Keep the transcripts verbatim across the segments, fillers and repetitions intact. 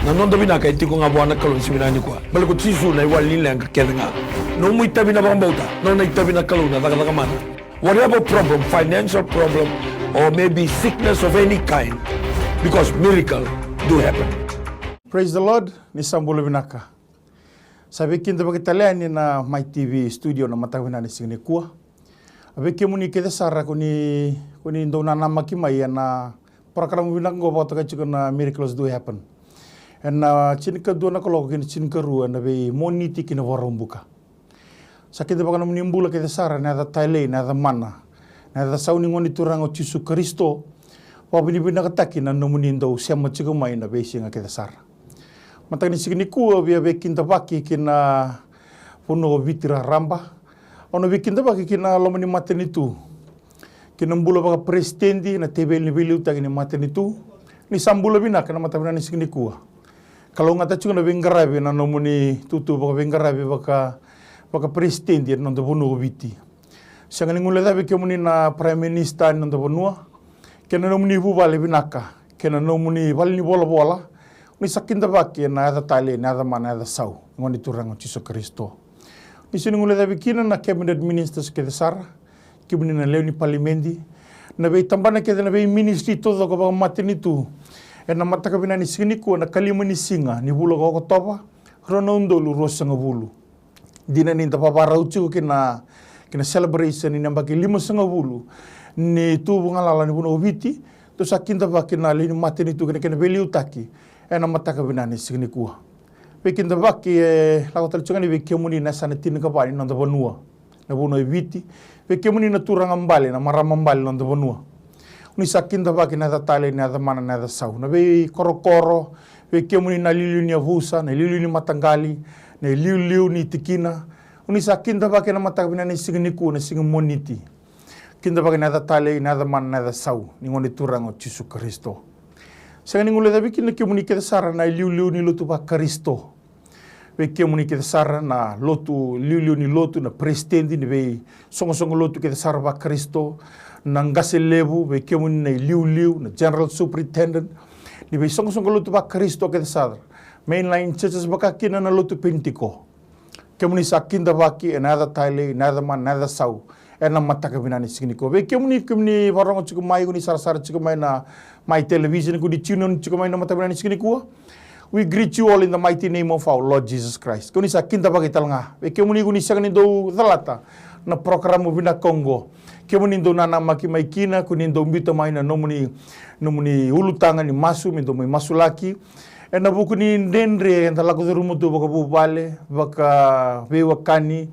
Na noda vinaka e tiko ga vua na Kalou ni siga vinaka nikua. Baleta ko Jisu na iwali ni leqa kece ga. Nomu itavi na vakabauta, nona itavi na Kalou na cakacaka mana. Whatever problem, financial problem, or maybe sickness of any kind, because miracle do happen. Praise the Lord, ni sa bula vinaka. Sa veikidavaki tale yani na Mai T V studio na mataka vinaka ni siga nikua. A vei kemuni kece sara ko ni, ko ni dau nanamaki mai ena porokaramu vinaka oqo vakatokai tiko na Miracles Do Happen. Ena tinikadua na kaloko ki na tinikarua ena vei Moniti ki na Vakaraubuka. Sa kidavaka nomuni bula kece sara ena yaca talei, na yaca mana, na yaca sau ni Gone Turaga o Jisu Karisito. Vakavinavinakataki na nomuni dau sema tiko mai na veisiga kece sara. Mataka ni siga nikua au via veikidavaki ki na vanua o Viti raraba. Au na veikidavaki ki na loma ni matanitu, ki na bula vakaperesitedi, na teveli ni veiliutaki ni matanitu. Ni sa bula vinaka na mataka vinaka ni siga nikua. Kalougata tiko na veiqaravi, na nomuni tutu vakaveiqaravi vaka, vakaperesitedi ena noda vanua o Viti. Sega ni guilecavi kemuni na Prime Minister ni noda vanua, kei na nomuni vuvale vinaka, kei na nomuni valenivolavola. Ni sa kidavaki ena yaca talei, na yaca mana, na yaca sau ni Gone Turaga o Jisu Karisito. Ni sega ni guilecavi kina na cabinet ministers kece sara, kemuni na lewe ni palimedi, na veitabana kece, na veiministry taucoko vakamatanitu. Ena mataka vinaka ni siga nikua na kalima ni siga ni vula ko Okotova, rua na udolu ruasagavulu. Dina ni da vavarau tiko ki na, ki na celebration ni yabaki limasagavulu ni tu vagalala ni vanua o Viti. Dou sa kidavaki na lewe ni matanitu kei na kena veiliutaki ena mataka vinaka ni siga nikua. Veikidavaki e lako tale tiko yani vei kemuni na yasana tinikava ni noda vanua, na vanua e Viti. Vei kemuni na turaga bale, na marama bale ni noda vanua. Ni sa kidavaki na yaca talei, na yaca mana, na yaca sau. Na veikorokoro, vei kemuni na iliuliu ni yavusa, na iliuliu ni mataqali, na iliuliu ni tikina. Ni sa kidavaki ena mataka vinaka ni siga nikua, na siga Moniti. Kidavaki na yaca talei, na yaca mana, na yaca sau ni Gone Turaga o Jisu Karisito. Sega ni guilecavi kina kemuni kece sara na iliuliu ni lotu vaKarisito. Vei kemuni kece sara na lotu, liuliu ni lotu, na peresitedi ni veisoqosoqo lotu kece sara vaKarisito, na qase levu, vei kemuni na iliuliu, na general superintendent ni veisoqosoqo lotu vaKarisito kece sara, mainline churches, vaka kina na lotu Penitiko. Kemuni sa kidavaki ena yaca talei, na yaca mana, na yaca sau, ena mataka vinaka ni siga nikua. Vei kemuni, kemuni vakarorogo tiko mai, ko ni sarasara tiko mai na Mai Television, ko ni tune in tiko mai na mataka vinaka ni siga nikua. We greet you all in the mighty name of our Lord Jesus Christ. Ko ni sa kidavaki tale ga. Vei kemuni ko ni sega ni dau calata na porokaramu vinaka oqo, kemuni dau nanamaki mai kina, ko ni dau biuta mai na nomuni, nomuni ulutaga ni masu, me dou mai masulaki. Ena vuku ni dredre eda lako curuma tu vakavuvale, vakaveiwekani,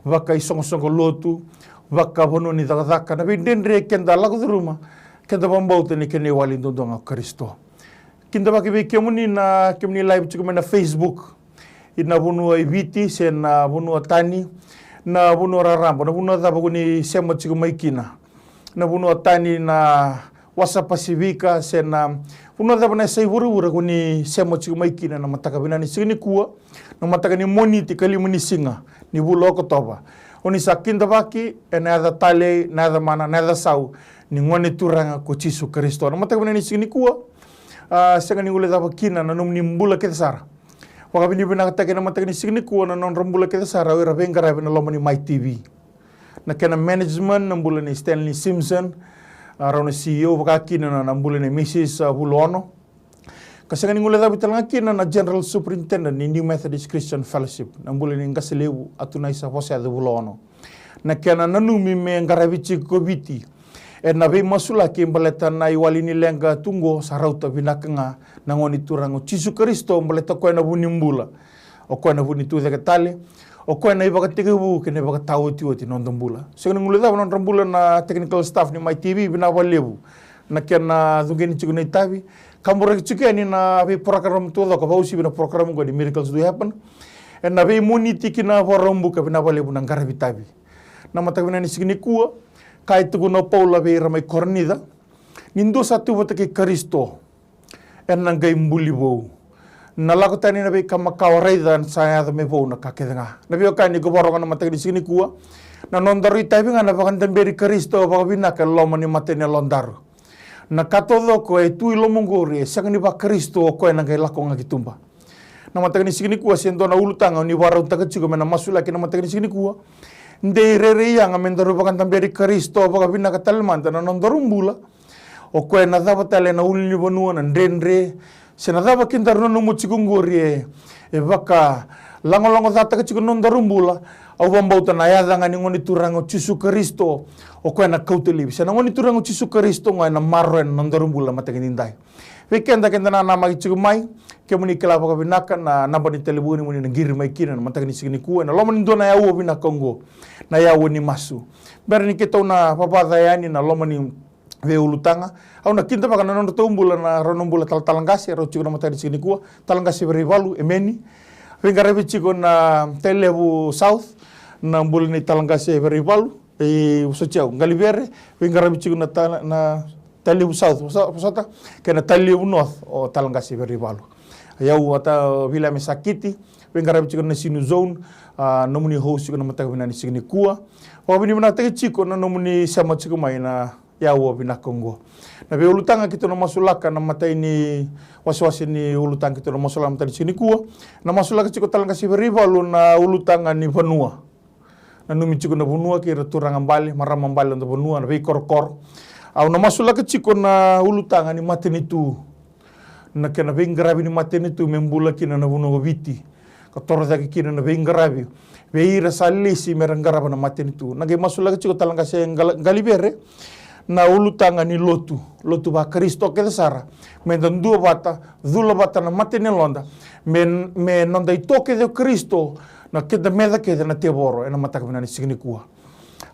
vakaisoqosoqo lotu, vakavanua ni cakacaka, na veidredre keda lako curuma, keda vakabauta ni kena iwali duadua ga o Karisito. Kidavaki vei kemuni na, kemuni live tiko mai na Facebook, ina vanua i Viti se na vanua tani, na vanua raraba, na vanua cava ko ni sema tiko mai kina, na vanua tani na Wasa Pasifika se na vanua cava na yasai vuravura ko ni sema tiko mai kina, na mataka vinaka ni siga nikua, na mataka ni Moniti, kalima ni siga ni vula o Okotova. O ni sa kidavaki ena yaca talei, na yaca mana, na yaca sau ni Gone Turaga ko Jisu Karisito. Na mataka vinaka ni siga nikua, a, sega ni guilecava kina na nomuni bula kece sara. Vakavinavinakataki ena mataka ni siga nikua na nodra bula kece sara o ira veiqaravi na loma ni Mai T V. Na kena management, na bula nei Stanley Simpson, a, rau na C E O, vaka kina na, na bula nei Mrs, a, Vulaono. Ka sega ni guilecavi tale ga kina na General Superintendent ni New Methodist Christian Fellowship, na bula nei qase levu Atunaisa Vosayaco Vulaono. Na kena nanumi me qaravi tiko ko Viti ena veimasulaki baleta na iwali ni leqa tu oqo, sa rauta vinaka ga na Gone Turaga o Jisu Karisito, baleta o koya na vu ni bula. O koya na vu ni tucake tale, o koya na ivakatekivu kei na ivakataotioti ni noda bula. Sega ni guilecava na nodra bula na technical staff ni Mai T V, vinaka vakalevu na kena cuqeni tiko na itavi. Kaburaki tiko yani na veiporokaramu taucoko, vakauasivi na porokaramu oqo ni Miracles Do Happen, ena veiMoniti ki na Vakaraubuka, vinaka vakalevu na qaravi itavi. Na mataka vinaka ni siga nikua, kaya tiko o Paula vei ira mai Korinica, ni dua sa tu vata kei Karisito, ena qai buli vou. Na lako tani na veika makawa, raica sa yaco me vou na ka kece ga. Na veiwekani, ko vakarogo na mataka ni siga nikua, na nodaru itavi ga na vakadaberi Karisito vakavinaka e loma ni mata ni yalodaru. Na ka taucoko e tu i loma oqori e sega ni vaKarisito, o koya na qai lako ga ki tuba. Na mataka ni siga nikua se dua na ulutaga o ni vakarautaka tiko me na masulaki na mataka ni siga nikua. Dei rairai yaga me daru vakadaberi Karisito vakavinaka tale mada na nodaru bula. O koya na cava tale na ulunivanua, na dredre, se na cava kedaru nanuma tiko oqori e, e vakalagolagocataka tiko na nodaru bula. Au vakabauta na yaca ga ni Gone Turaga o Jisu Karisito, o koya na kauta laivi. Se na Gone Turaga o Jisu Karisito ga ena maroroya na nodaru bula mataka ni dai. Vei keda, keda nanamaki tiko mai, kemuni kila vakavinaka na naba ni talevoni mo ni na qiri mai kina na mataka ni siga nikua ena loma ni dua na yaua vinaka oqo, na yaua ni masu. Bera ni keitou na vavaca yani na loma ni veiulutaga, au na kidavaka na nodratou bula na rau na bula talatala qase e rau tiko na mataka ni siga nikua, tala qase Veraivalu, emeni. Veiqaravi tiko na Tailevu South, na bula ni tala qase Veraivalu, e vosoti au, Qalivere, veiqaravi tiko na tala, na Tailevu South, vosa-, vosota, kei na Tailevu North, o tala qase Veraivalu. Au a ta Viliame Sakiti, veiqaravi tiko na Sinu Zone, a, nomuni host tiko na mataka vinaka ni siga nikua. Vakavinavinakataki tiko na nomuni sema tiko mai na yaua vinaka oqo. Na veiulutaga keitou na masulaka na matai ni wasewase ni ulutaga keitou na masulaka na mataka ni siga nikua. Na masulaka tiko tala qase Veraivalu na ulutaga ni vanua. Nanumi tiko na vanua kei ira turaga bale, marama bale, noda vanua, na veikorokoro. Au na masulaka tiko na ulutaga ni matanitu, na kena veiqaravi ni matanitu me bula kina na vanua o Viti, ka toro cake kina na veiqaravi vei ira sa lesi me ra qarava na matanitu. Na qai masulaka tiko tala qase Qal-, Qalivere na ulutaga ni lotu, lotu vaKarisito kece sara, me da dua vata, cula vata na mata ni yaloda, me, me noda ito kece o Karisito, na keda meca kece na tevoro ena mataka vinaka ni siga nikua.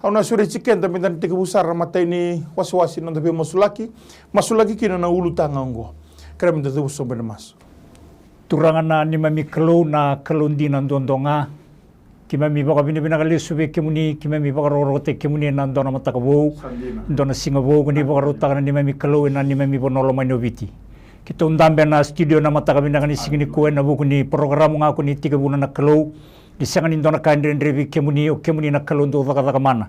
Au na sureti keda me da na tekivu sara na matai ni wasewase ni noda veimasulaki, masulaki kina na ulutaga oqo. Kerea me da cuva sobu ena masu. Turaga na neimami Kalou, na Kalou dina duadua ga. Keimami vakavinavinaka lesu vei kemuni, keimami vakarokorokotaki kemuni ena dua na mataka vou, dua na siga vou ko ni vakarautaka na neimami Kalou ena neimami vanua lomani o Viti. Keitou dabe ena studio na mataka vinaka ni siga nikua ena vuku ni porokaramu ga ko ni tekivuna na Kalou. Ni sega ni dua na ka e dredre vei kemuni, o kemuni na Kalou dau cakacaka mana.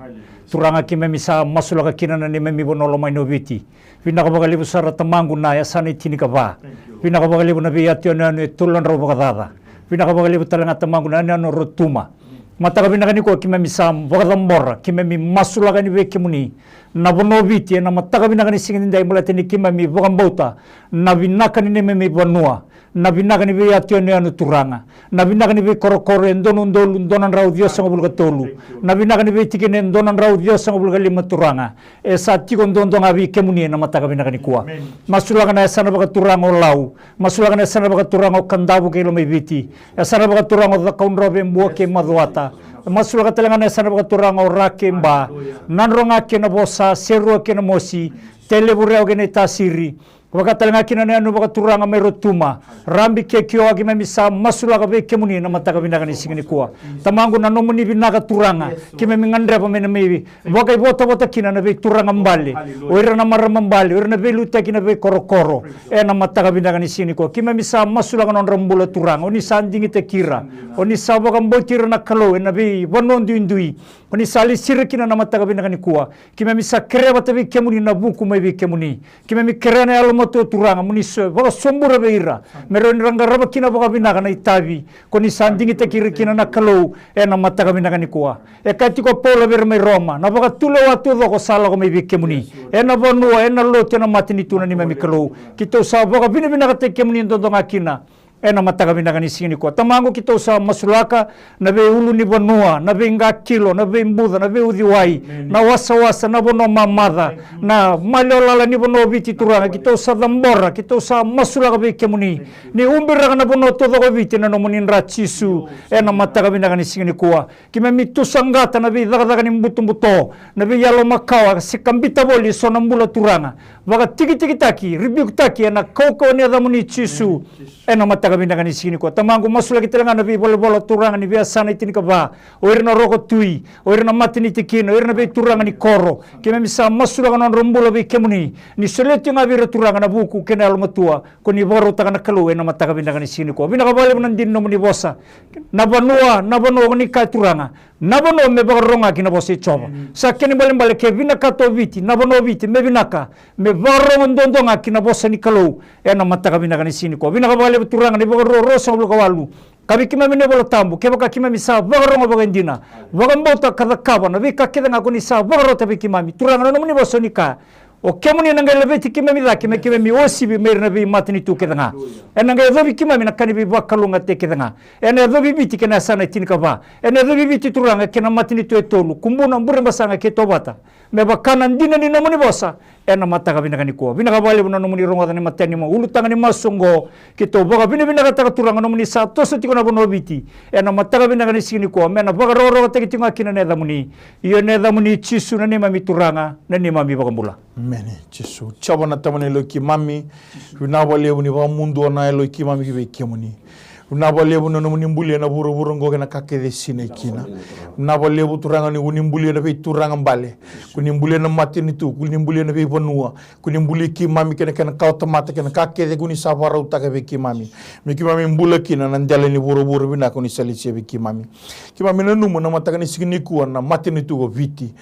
Turaga, keimami sa masulaka kina na neimami vanua lomani o Viti. Vinaka vakalevu sara Tamaqu na yasana e tinikava. Vinaka vakalevu na veiyatu yanuyanu e tolu na drau vakacaca. Vinaka vakalevu tale ga Tamaqu na yanuyanu o Rotuma. Mataka vinaka nikua keimami sa vakacabora, keimami masulaka yani vei kemuni na vanua o Viti ena mataka vinaka ni siga nidai, baleta ni keimami vakabauta na vinaka ni neimami vanua, na vinaka ni veiyatu yanuyanu Turaga, na vinaka ni veikorokoro e dua na udolu dua na drau ciwasagavulu ka tolu, na vinaka ni veitikina e dua na drau ciwasagavulu ka lima Turaga. E sa tiko duadua ga vei kemuni ena mataka vinaka nikua. Masulaka na yasana vakaturaga o Lau, masulaka na yasana vakaturaga o Kadavu kei Lomaiviti, yasana vakaturaga o Cakaudrove, Bua kei Macuata, masulaka tale ga na yasana vakaturaga o Ra kei Ba, Nadroga kei Navosa, Serua kei Namosi, Tailevu Rewa kei Naitasiri, vaka tale ga kina na yanuyanu vakaturaga mai Rotuma, Rabi kei Kioa. Keimami sa masulaka vei kemuni na mataka vinaka ni siga nikua. Tamaqu, na nomuni vinaka Turaga, keimami gadreva me na mai vakaivotavota kina na veituraga bale, o ira na marama bale, o ira na veiliutaki, na veikorokoro, ena mataka vinaka ni siga nikua. Keimami sa masulaka na nodra bula Turaga, o ni sa digitaki ira, o ni sa vakabauti ira na Kalou ena veivanua duidui, o ni sa lesi ira kina na mataka vinaka nikua. Keimami sa kerea vata vei kemuni na vuku mai vei kemuni. Keimami kerea na yalomatua Turaga mo ni so-, vakasobura vei ira, me rawa ni ra qarava kina vakavinaka na itavi ko ni sa digitaki ira kina na Kalou ena mataka vinaka nikua. E kaya tiko o Paula vei ira mai Roma, na vakatulewa taucoko sa lako mai vei kemuni, ena vanua, ena lotu, ena matanitu na neimami Kalou. Keitou sa vakavinavinakataki kemuni duadua ga kina ena mataka vinaka ni siga nikua. Tamaqu, keitou sa masulaka na veiulunivanua, na veiqakilo, na veibuca, na veiuciwai, na wasawasa, na vanua mamaca, na maliwa lala ni vanua o Viti Turaga. Keitou sa cabora, keitou sa masulaka vei kemuni, ni ubiraka na vanua taucoko o Viti ena nomuni dra Jisu, ena mataka vinaka ni siga nikua. Keimami tu saqata na veicakacaka ni butobuto, na veiyalo makawa, se kabita voli eso na bula Turaga. Vakatikitikitaki, ribikutaki ena kaukauwa ni yacamuni Jisu, ena mataka Vinaka ni siga nikua Tamaqu, masulaki tale ga na veivolavola Turaga ni veiyasana e tinikava, o ira na Roko Tui, o ira na mata ni tikina, o ira na veituraga ni koro. Keimami sa masulaka na nodra bula vei kemuni, ni solia tiko ga vei ira Turaga na vuku kei na yalomatua ko ni vakarautaka na Kalou ena mataka vinaka ni siga nikua. Vinaka vakalevu na dina ni nomuni vosa. Na vanua, na vanua ko ni kaya Turaga, na vanua me vakarorogo ga ki na vosa i Jiova. Sa kena ibalebale ke vinakata o Viti, na vanua o Viti me vinaka, me vakarogo duadua ga ki na vosa ni Kalou ena mataka vinaka ni siga nikua. Vinaka vakalevu Turaga na iVakarokoroko ruasagavulu ka walu. Ka vei keimami na iVola Tabu, kevaka keimami sa vakarogo vakaidina, vakabauta ka cakava na veika kece ga ko ni sa vakarota vei keimami, Turaga, na nomuni vosa ni kaya, o kemuni na qai laveti keimami cake me keimami uasivi mai ira na veimatanitu kece ga. Ena qai yacovi keimami na ka ni veivakalougatataki kece ga. Ena yacovi Viti kei na yasana e tinikava. Ena yacovi Viti Turaga kei na matanitu e tolu, Kubuna, Burebasaga kei Tovata. Me vaka na dina ni nomuni vosa ena mataka vinaka nikua. Vinaka vakalevu na nomuni rogoca na imatai ni ulutaga ni masu oqo. Keitou vakavinavinakataka Turaga nomuni sa toso tiko na vanua o Viti ena mataka vinaka ni siga nikua, me na vakarokorokotaki tiko ga kina na yacamuni. Io, na yacamuni Jisu na neimami Turaga, na neimami iVakabula. Emeni. Jisu, Jiova na Tamana, yaloi keimami, vinaka vakalevu ni vakamudua na yaloi keimami ki vei kemuni. Vinaka vakalevu na nomuni bulia na vuravura oqo kei na ka kece e sinai kina. Vinaka vakalevu Turaga ni ko ni bulia na veituraga bale, ko ni bulia na matanitu, ko ni bulia na veivanua, ko ni bulia keimami kei na kena kawatamata kei na ka kece ko ni sa vakarautaka vei keimami, me keimami bula kina na dela ni vuravura vinaka ko ni sa lesia vei keimami. Keimami nanuma na mataka ni siga nikua na matanitu ko Viti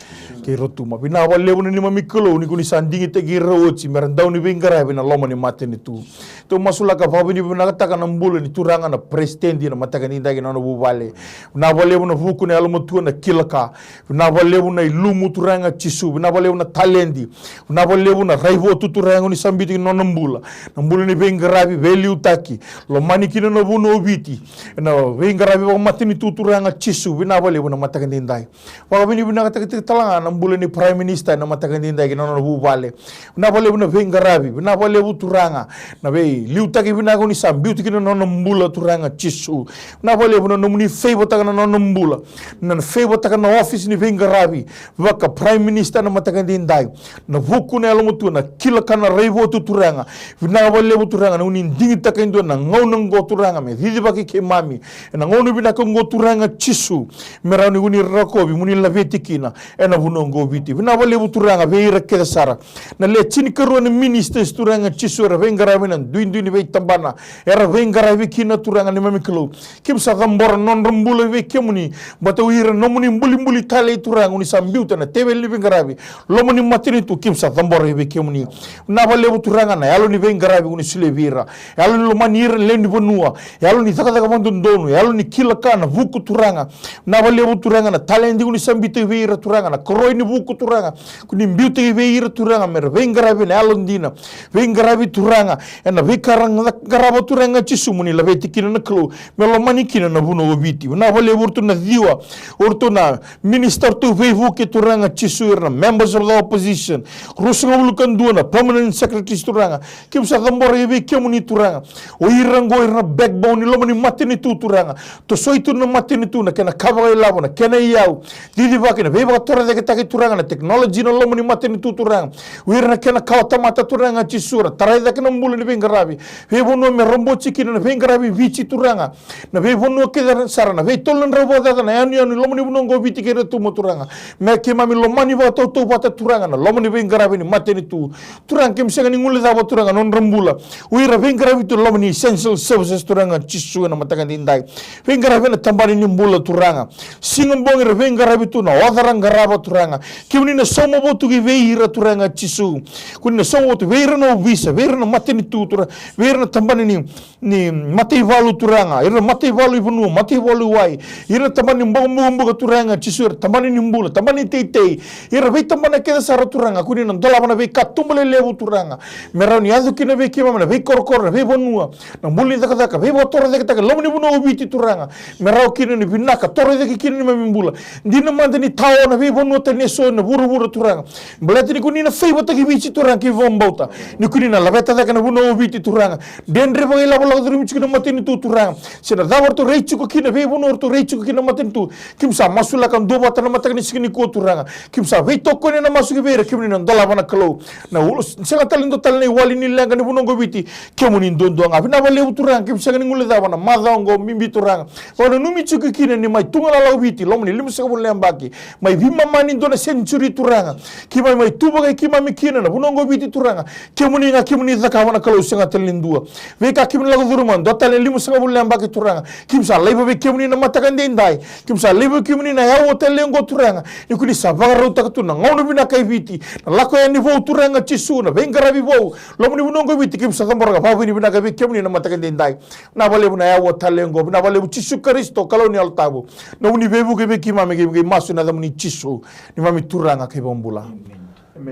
kei Rotuma. Vinaka vakalevu na neimami Kalou ni ko ni sa digitaki ira oti me ra dau ni veiqaravi ena loma ni matanitu. Tou masulaka, vakavinavinakataka na bula ni Turaga na peresitedi ena mataka edaidai kei na nona vuvale. Vinaka vakalevu na vuku, na yalomatua, na kila ka. Vinaka vakalevu na ilumu Turaga Jisu. Vinaka vakalevu na taledi. Vinaka vakalevu na raivotu Turaga ni sa biuta ki na nona bula. Na bula ni veiqaravi, veiliutaki. Lomani kina na vanua o Viti ena veiqaravi vakamatanitu Turaga Jisu. Vinaka vakalevu na mataka edaidai. Vakavinavinakataka tale ga na bula ni Prime Minister ena mataka edaidai kei na nona vuvale. Vinaka vakalevu na veiqaravi, vinaka vakalevu Turaga na veiliutaki vinaka ko ni sa biuta kina na nona bula Turaga Jisu. Vinaka vakalevu na nomuni favour-taka na nona bula, na favour-taka na office ni veiqaravi vaka Prime Minister ena mataka edaidai. Na vuku, na yalomatua, na kila ka, na raivotu Turaga. Vinaka vakalevu Turaga ni ko ni digitaka e dua na gauna oqo Turaga me cicivaki keimami ena gauna vinaka oqo Turaga Jisu, me rawa ni ko ni rokovi mo ni laveti kina ena vanua oqo o Viti. Vinaka vakalevu Turaga vei ira kece sara na le tinikarua na ministers Turaga Jisu, era veiqaravi ena duidui ni veitabana era veiqaravi kina Turaga neimami Kalou. Keimami sa cabora na nodra bula vei kemuni, baleta o ira na nomuni bulibuli talei Turaga, ko ni sa biuta na teveli ni veiqaravi loma ni matanitu, keimami sa cabora vei kemuni. Vinaka vakalevu Turaga na yalo ni veiqaravi ko ni solia vei ira, yalo ni lomani ira na lewe ni vanua, yalo ni cakacaka vakadodonu, yalo ni kila ka, na vuku Turaga. Vinaka vakalevu Turaga na taledi ko ni sa biuta vei ira Turaga, na koroi ni vuku Turaga ko ni biuta vei ira Turaga me ra veiqaravi ena yalodina, veiqaravi Turaga ena veika era qarava Turaga Jisu, mo ni laveti kina na Kalou, me lomani kina na vanua o Viti. Vinaka vakalevu o iratou na ciwa, o iratou na minister, o iratou veivuke Turaga Jisu, ira na members of the opposition, ruasagavulu ka dua na permanent secretaries Turaga. Keimami sa cabora vei kemuni Turaga o ira oqo, ira na backbone ni loma ni matanitu Turaga. Tosoi tu na matanitu, na kena ka vakailavo, na kena iyau, cicivaki, na veivakatorocaketaki Turaga, na technology na loma ni matanitu Turaga. O ira na kena kawatamata Turaga Jisu, ra tarai cake na bula ni veiqaravi. Veivanua me roboti kina na veiqaravi Viti Turaga. Na veivanua kece sara, na veitolu na drau vakacaca na yanuyanu ni loma ni vanua oqo o Viti kei Rotuma Turaga. Me keimami lomani vakatautauvata Turaga na loma ni veiqaravi ni matanitu. Turaga, keimami sega ni guilecava Turaga na nodra bula o ira veiqaravi tu na loma ni essential services Turaga Jisu ena mataka edaidai. Veiqaravi ena tabana ni bula Turaga. Siga bogi era veiqaravi tu na oca era qarava Turaga. Kemuni na sauma votu ki vei ira Turaga Jisu. Ko ni na sauma votu vei ira na ovisa, vei ira na matanitu Turaga, vei ira na tabana ni ni mataivalu Turaga, ira na mataivalu i vanua, mataivalu i wai, ira na tabana ni bokobukabuka Turaga Jisu, ira na tabana ni bula, tabana ni teitei, ira na veitabana kece sara Turaga, ko ni na dolava na veikatuba lelevu Turaga, me rawa ni yaco kina vei keimami na veikorokoro, na veivanua, na bula ni cakacaka, veivakatorocaketaka e loma ni vanua o Viti Turaga, me rawa kina ni vinaka, torocake kina neimami bula. Dina mada ni tao na veivanua tani eso ena vuravura Turaga, baleta ni ko ni na favour-taki Viti Turaga, keimami vakabauta ni ko ni na laveta cake na vanua o Viti Turaga. Dredre vakailakolako curumi tiko na matanitu, Turaga. Se na cava ratou rai tiko kina, veivanua ratou rai tiko kina na matanitu. Keimami sa masulaka duavata na mataka ni siga nikua, Turaga. Keimami sa veitokoni ena masu ki vei ira, kemuni na dolava na Kalou. Na ulu, sega tale ni dua tale na iwali ni leqa ni vanua oqo Viti, kemuni duadua ga. Vinaka vakalevu, Turaga, keimami sega ni guilecava na macawa oqo bibi, Turaga. Vakananumi tiko kina ni mai tu ga na Lau Viti, loma ni limasagavulu na yabaki, mai veimama ni dua na century, Turaga. Keimami mai tu vakai keimami kina na vanua oqo Viti, Turaga. Kemuni ga, kemuni cakava, na Kalou sega tale ni dua. Veika kemuni lako curuma, dua tale na limasagavulu na yabaki, Turaga. Keimami sa laiva vei kemuni na mataka edaidai. Keimami sa laiva vei kemuni na aua tale oqo, Turaga. Ni ko ni sa vakarautaka tu na gauna vinaka e Viti. Na lako yani vou, Turaga Jisu, na veiqaravi vou. Loma ni vanua oqo Viti, keimami sa cabora ka vakavinavinaka vei kemuni na mataka edaidai. Vinaka vakalevu na aua tale oqo. Vinaka vakalevu Jisu Karisito, Kalou ni Yalo Tabu. Nomuni veivuke vei keimami, keimami qai masu ena yacamuni Jisu, neimami Turaga kei Vakabula.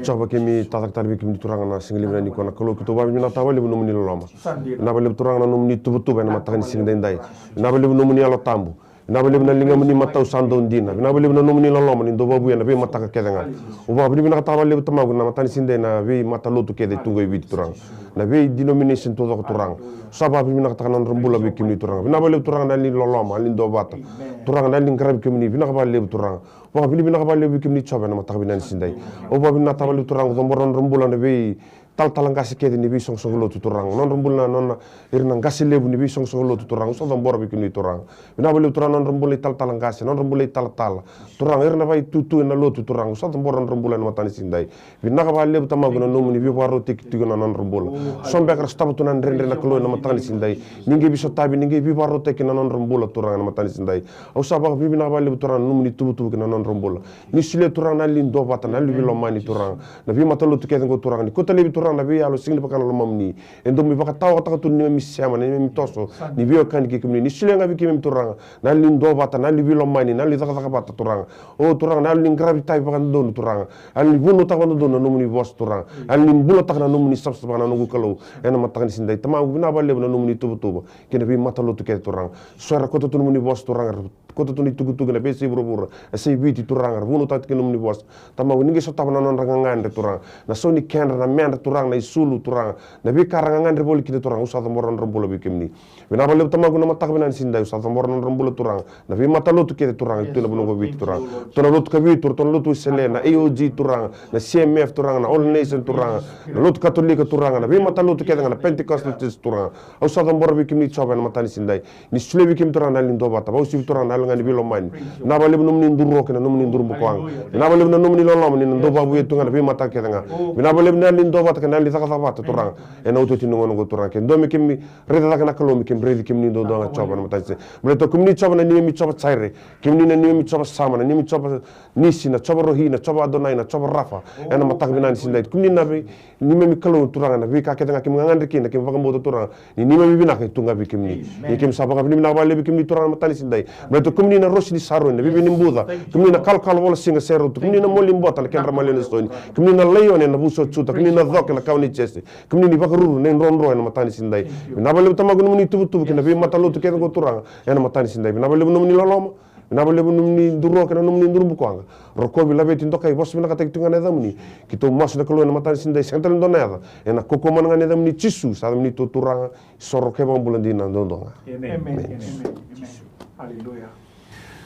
Jiova, keimami tacaka tale vei kemuni, Turaga, na siga levu nikua, na Kalou. Keitou vakavinavinakataka vakalevu nomuni loloma. Vinaka vakalevu, Turaga, na nomuni tuvatuva ena mataka ni siga edaidai. Vinaka vakalevu nomuni Yalo Tabu. Vinaka vakalevu na ligamuni matau sa dau dina. Vinaka vakalevu na nomuni loloma ni dau vakavouya na veimataka kece ga. Au vakavinavinakataka vakalevu, Tamaqu, na mataka ni siga edai, na veimatalotu kece tu qo e Viti, Turaga. Na vei denomination taucoko, Turaga. Au sa vakavinavinakataka na nodra bula vei kemuni, Turaga. Vinaka vakalevu, Turaga, na yalo ni loloma, yalo ni duavata. Turaga, na yalo ni qaravi kemuni. Vinaka vakalevu, Turaga. Vakavinavinaka vakalevu vei kemuni, Jiova, ena mataka vinaka ni siga edai. Au vakavinavinakataka vakalevu, Turaga, au cabora na nodra bula na veitalatala qase kece ni veisoqosoqo lotu, Turaga. Nodra bula na nona, ira na qase levu ni veisoqosoqo lotu, Turaga. Au sa cabora vei kemuni, Turaga. Vinaka vakalevu, Turaga, na nodra bula italatala qase, na nodra bula italatala. Turaga, ira na vakaitutu ena lotu, Turaga. Au sa cabora na nodra bula ena mataka ni siga edai. Vinaka vakalevu, Tamaqu, na nomuni veivakarautaki tiko na nodra bula. So beka era sotava tu na dredre, na Kalou, ena mataka ni siga edai. Ni qai veisotavi, ni qai veivakarautaki na nodra bula, Turaga, ena mataka ni siga edai. Au sa vakavinavinaka vakalevu, Turaga, na nomuni tuvatuva kei na nodra bula. Ni solia, Turaga, na yalo ni duavata, na yalo ni veilomani, Turaga. Na veimatalotu kece qo, Turaga, ni kauta laivi, Turaga, na veiyalo sega ni vaka na lomamuni. E dau mai vakataotaka tu na neimami sema, na neimami toso ni veiwekani kei kemuni. Ni solia ga vei keimami, Turaga, na yalo ni duavata, na yalo ni veilomani, na yalo ni cakacaka vata, Turaga. O, Turaga, na yalo ni qaravi tavi vakadodonu, Turaga. Yalo ni vunautaka vakadodonu na nomuni vosa, Turaga. Yalo ni bulataka na nomuni savasava, na noqu Kalou, ena mataka ni siga edai. Tamaqu, vinaka vakalevu na nomuni tuvatuva kei na veimatalotu kece, Turaga. So era kauta tu nomuni vosa, Turaga, era kauta tu na itukutuku ena veiyasai vuravura, yasai Viti, Turaga, era vunautaka tiko na nomuni vosa. Tamaqu, ni qai sotava na nodra gagadre, Turaga. Na sau ni kedra, na medra, Turaga, na isulu, Turaga. Na veika era gagadre voli kina, Turaga, au sa cabora na nodra bula vei kemuni. Vinaka vakalevu, Tamaqu, na mataka vinaka ni siga edai, au sa cabora na nodra bula, Turaga. Na veimatalotu kece, Turaga, e tu ena vanua qo Viti, Turaga. Ratou na lotu ka Viti, ratou na lotu Wesele, na A O G, Turaga, na C M F, Turaga, na All Nation, Turaga, na lotu Katolika, Turaga, na veimatalotu kece ga, na Pentecostal Church, Turaga. Au sa cabora vei kemuni, Jiova, ena mataka ni siga edai. Ni solia vei keimami, Turaga, na yalo ni duavata. Vakauasivi, Turaga, na yalo ga ni veilomani. Vinaka vakalevu na nomuni duru ro kei na nomuni duru bukawaqa. Vinaka vakalevu na nomuni loloma ni na dau vakavouya tu ga na veimataka kece ga. Vinaka vakalevu na yalo ni duavata kei na yalo ni cakacaka vata, Turaga. Ena iotioti ni gauna qo, Turaga, ke dua me keimami raica cake, na Kalou, me keimami raici kemuni duadua ga, Jiova, ena mataka ni siga. Baleta o kemuni, Jiova, na neimami Jiova Jaire. Kemuni na neimami Jiova Sama, na neimami Jiova Nisi, na Jiova Rohi, na Jiova Adonai, na Jiova Rafa. Ena mataka vinaka ni siga edai, kemuni na vei neimami Kalou, Turaga, na veika kece ga keimami gagadre kina, keimami vakabauta, Turaga, ni neimami vinaka e tu ga vei kemuni. Ia keimami sa vakavinavinaka vakalevu vei kemuni, Turaga, na mataka ni siga edai. Baleta o kemuni na Rosi ni Saroni, na Vivi ni Buca. Kemuni na kalokalo volasiga se rauta. Kemuni na Moli Bota, na kedra maliwa na sauni. Kemuni na Laione, na Vuso o Juta. Kemuni na Coke, na Kawa ni Jese. Kemuni na ivakaruru, na idrodro, ena mataka ni siga edai. Vinaka vakalevu, Tamaqu, na nomuni tuvatuva kei na veimatalotu kece qo, Turaga, ena mataka ni siga edai. Vinaka vakalevu na nomuni loloma. Vinaka vakalevu na nomuni duru ro kei na nomuni duru bukawaqa. Rokovi, laveti, dokai, vosavinakataki tu ga na yacamuni. Keitou masu, na Kalou, ena mataka ni siga edai, sega tale ni dua na yaca. Ena kaukaua mana ga ni yacamuni, Jisu, sa yacamuni tu, Turaga, isoro kei vakabula dina duadua ga. Amen. Amen. Amen. Amen. Hallelujah.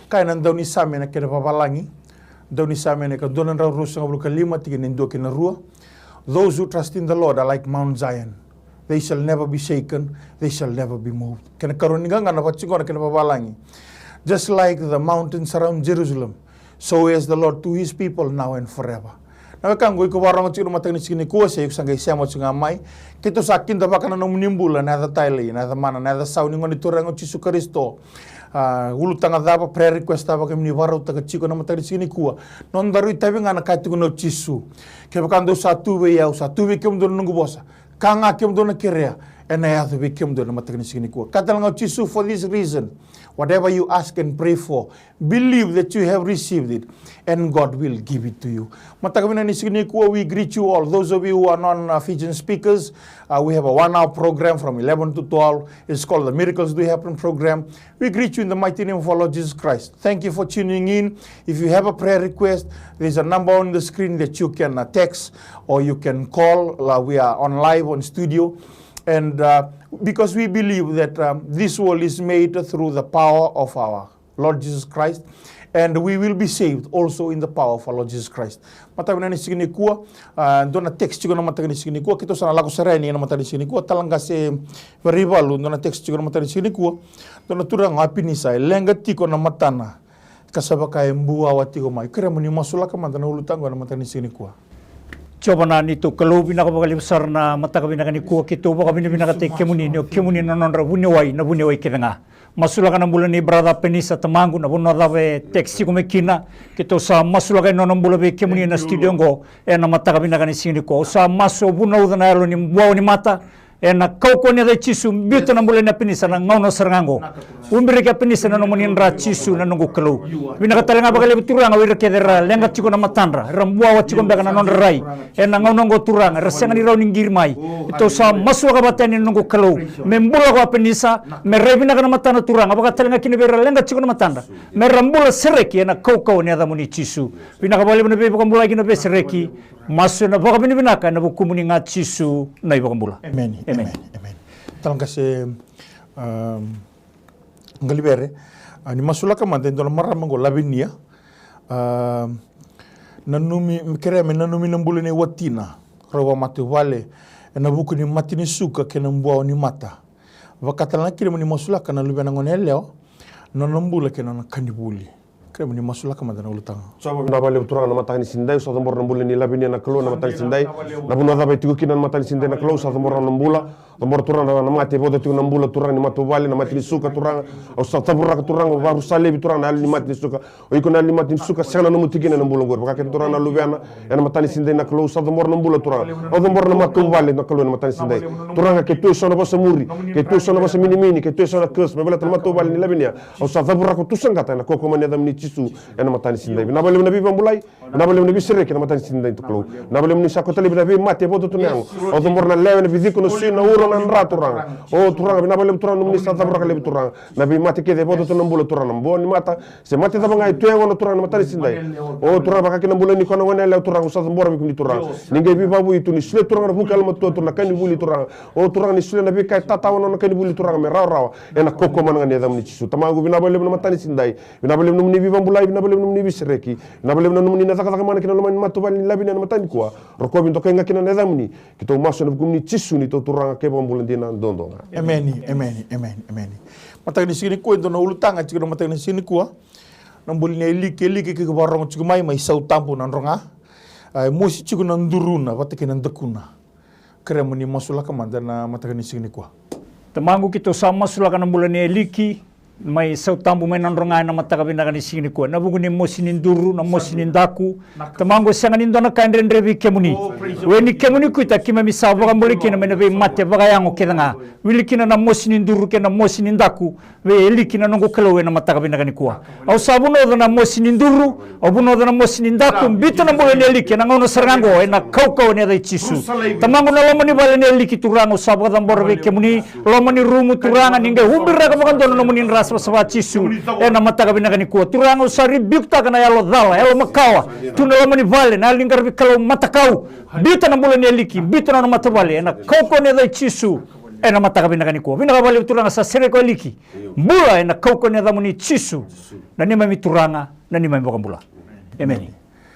Kaya na daunisame ena kena vavalagi. Daunisame ena ika dua na drau ruasagavulu ka lima, tikina e dua ki na rua. Those who trust in the Lord are like Mount Zion. They shall never be shaken, they shall never be moved. Kena karua ni qaqana vaka tiko qo na kena vavalagi. Just like the mountains surround Jerusalem, so is the Lord to his people now and forever. Na wekaqu, iko vakarogo tiko na mataka ni siga nikua, se iko sa qai sema tiko ga mai. Keitou sa kidavaka na nomuni bula, na yaca talei, na yaca mana, na yaca sau ni Gone Turaga o Jisu Karisito. A, ulutaga cava, prayer request cava kemuni vakarautaka tiko na mataka ni siga nikua. Nodaru itavi ga na ka e tukuna o Jisu. Kevaka dou sa tu vei au, sa tu vei kemudou na noqu vosa, ka ga kemudou na kerea, ena yaco vei kemudou ena mataka ni siga nikua. Kaya tale ga o Jisu, for this reason, whatever you ask and pray for, believe that you have received it, and God will give it to you. Mataka vinaka ni siga nikua, we greet you all. Those of you who are non, uh, Fijian speakers, uh, we have a one-hour program from eleven to twelve. It's called the Miracles Do Happen program. We greet you in the mighty name of our Lord Jesus Christ. Thank you for tuning in. If you have a prayer request, there's a number on the screen that you can, uh, text or you can call. Uh, we are on live on studio. And uh, because we believe that um, this world is made through the power of our Lord Jesus Christ, and we will be saved also in the power of our Lord Jesus Christ. Mataka vinaka ni siga nikua, uh, dua na text tiko na mataka ni siga nikua, keitou sa na lako sara yani ena mataka ni siga nikua, tala qase Varaivalu, dua na text tiko na mataka ni siga nikua, dua na turaga o Apinisa, e leqa tiko na matana, ka sa vaka e buawa tiko mai. Kerea mo ni masulaka mada na ulutaga ena mataka ni siga nikua. Jiova na neitou Kalou, vinaka vakalevu sara na mataka vinaka nikua, keitou vakavinavinakataki kemuni, ni o kemuni na nodra vuniwai, na vuniwai kece ga. Masulaka na bula nei brother Apinisa, tamaqu, na vanua cava e text tiko mai kina, keitou sa masulaka e nona bula vei kemuni ena studio oqo, ena mataka vinaka ni siga nikua. Au sa masu, vunauca na yalo ni buawa ni mata, ena kaukauwa ni yaca i Jisu, biuta na bula nei Apinisa na gauna sara ga oqo. Ubiraki Apinisa na nomuni dra Jisu na noqu Kalou. Vinaka tale ga vakalevu Turaga o ira kece era leqa tiko na matadra, era buawa tiko beka na nodra rai. Ena gauna oqo Turaga, era sega ni rawa ni qiri mai. Keitou sa masulaka vata yani na noqu Kalou. Me bula ko Apinisa, me rai vinaka na matana Turaga, vaka tale ga kina vei ira leqa tiko na matadra. Me ra bula sereki ena kaukauwa ni yacamuni Jisu. Vinaka vakalevu na veivakabulai kei na veisereki. Masu ena vakavinavinaka ena vukumuni ga Jisu na iVakabula. Emeni. Emeni. Emeni. Emeni. Tala qase, um, Qalivere, a, ni masulaka mada e dua na marama oqo Lavinia. Um, nanumi, kerea me nanumi na bula nei watina, rau vakamatavuvale ena vuku ni mate ni suka kei na buawa ni mata. Vaka tale ga kina mo ni masulaka na luvena gone yalewa, nona bula kei na nona ka ni vuli. Kerea mo ni masulaka mada na ulutaga. Jiova, vinaka vakalevu Turaga na mataka ni siga nidai, au sa cabora na bula ni Lavinia na Kalou na mataka ni siga nidai. Na vanua cava e tiko kina na mataka ni siga nidai na Kalou, au sa cabora na bula. Cabora Turaga na mate e vodo tiko na bula Turaga ni matavuvale, na mate ni suka Turaga. Au sa cavuraka Turaga, au varusa laivi Turaga na yalo ni mate ni suka. O iko na yalo ni mate ni suka, sega na nomu tikina ena bula oqori. Vaka kina Turaga na luvena, ena mataka ni siga nidai na Kalou, au sa cabora na bula Turaga. Au cabora na matavuvale na Kalou ena mataka ni siga nidai. Turaga, ke tu eso na vosa muri, ke tu eso na vosa minimini, ke tu eso na curse me baleta na matavuvale ni Lavinia. Au sa cavuraka, au tusaqata ena kaukauwa ni yacamuni Jisu ena mataka ni siga nidai. Vinaka vakalevu na veivakabulai, vinaka vakalevu na veisereki ena mataka ni siga nidai Kalou. Vinaka vakalevu ni sa kauta laivi na veimate e vodo tu na yago. Au cabora na lewe, na viciko, na sui, na uro, na dra Turaga. O Turaga, vinaka vakalevu Turaga nomuni sa cavuraka laivi Turaga. Na veimate kece e vodo tu na bula Turaga, na buawa ni mata, se mate cava ga e tu e yagoda Turaga na mataka ni siga nidai. O Turaga, vaka kina na bula ni koya na gone yalewa Turaga, au sa cabora vei kemuni Turaga. Ni qai veivakavoui tu, ni solia Turaga na vuku yalomatua tu na ka ni vuli Turaga. O Turaga, ni solia na veika e tatawa na nona ka ni vuli Turaga me rawarawa. Ena kaukauwa mana ga ni yacamuni Jisu. Tamaqu, vinaka vakalevu na mataka ni siga nidai. Vinaka vakalevu nomuni veivakabulai, vinaka vakalevu nomuni veisereki. Vinaka vakalevu nomuni na cakacaka mana kina loma ni matavuvale ni Lavinia ena mataka nikua. Rokovi, dokai ga kina na yacamuni. Keitou masu ena vukumuni Jisu neitou Turaga kei Vakabula dina duadua ga. Emeni, emeni, emeni, emeni. Mataka ni siga nikua e dua na ulutaga tiko na mataka ni siga nikua. Na bula ni Eliki, Eliki ke ko vakarogo tiko mai, mai Sautabu Nadroga. A, e mosi tiko na duruna vata kei na dakuna. Kerea mo ni masulaka mada na mataka ni siga nikua. Tamaqu, keitou sa masulaka na bula ni Eliki mai Sautabu mai Nadroga ena mataka vinaka ni siga nikua. Na vuku ni mosi ni duru, na mosi ni daku. Tamaqu, e sega ni dua na ka e dredre vei kemuni. We ni kemuni kuita keimami sa vakabulai kina mai na veimate vakayago kece ga. Wili kina na mosi ni duru kei na mosi ni daku vei Eliki na noqu Kalou ena mataka vinaka nikua. Au sa vunauca na mosi ni duru, au vunauca na mosi ni daku, biuta na bula ni Eliki ena gauna sara ga oqo ena kaukauwa ni yaca i Jisu. Tamaqu, na loma ni vale ni Eliki Turaga, au sa vakacabora vei kemuni, loma ni rumu Turaga, ni qai ubiraka vakadua na nomuni dra savasava Jisu ena mataka vinaka nikua. Turaga, au sa ribikutaka na yalo cala, yalo makawa, tu na loma ni vale, na yalo ni qaravi kalou matakau. Biuta na bula ni Eliki, biuta na nona matavuvale ena kaukauwa ni yaca i Jisu. Ena mataka vinaka nikua. Vinaka vakalevu Turaga, sa sereki o Eliki. Bula ena kaukauwa ni yacamuni Jisu. Na neimami Turaga, na neimami Vakabula. Emeni.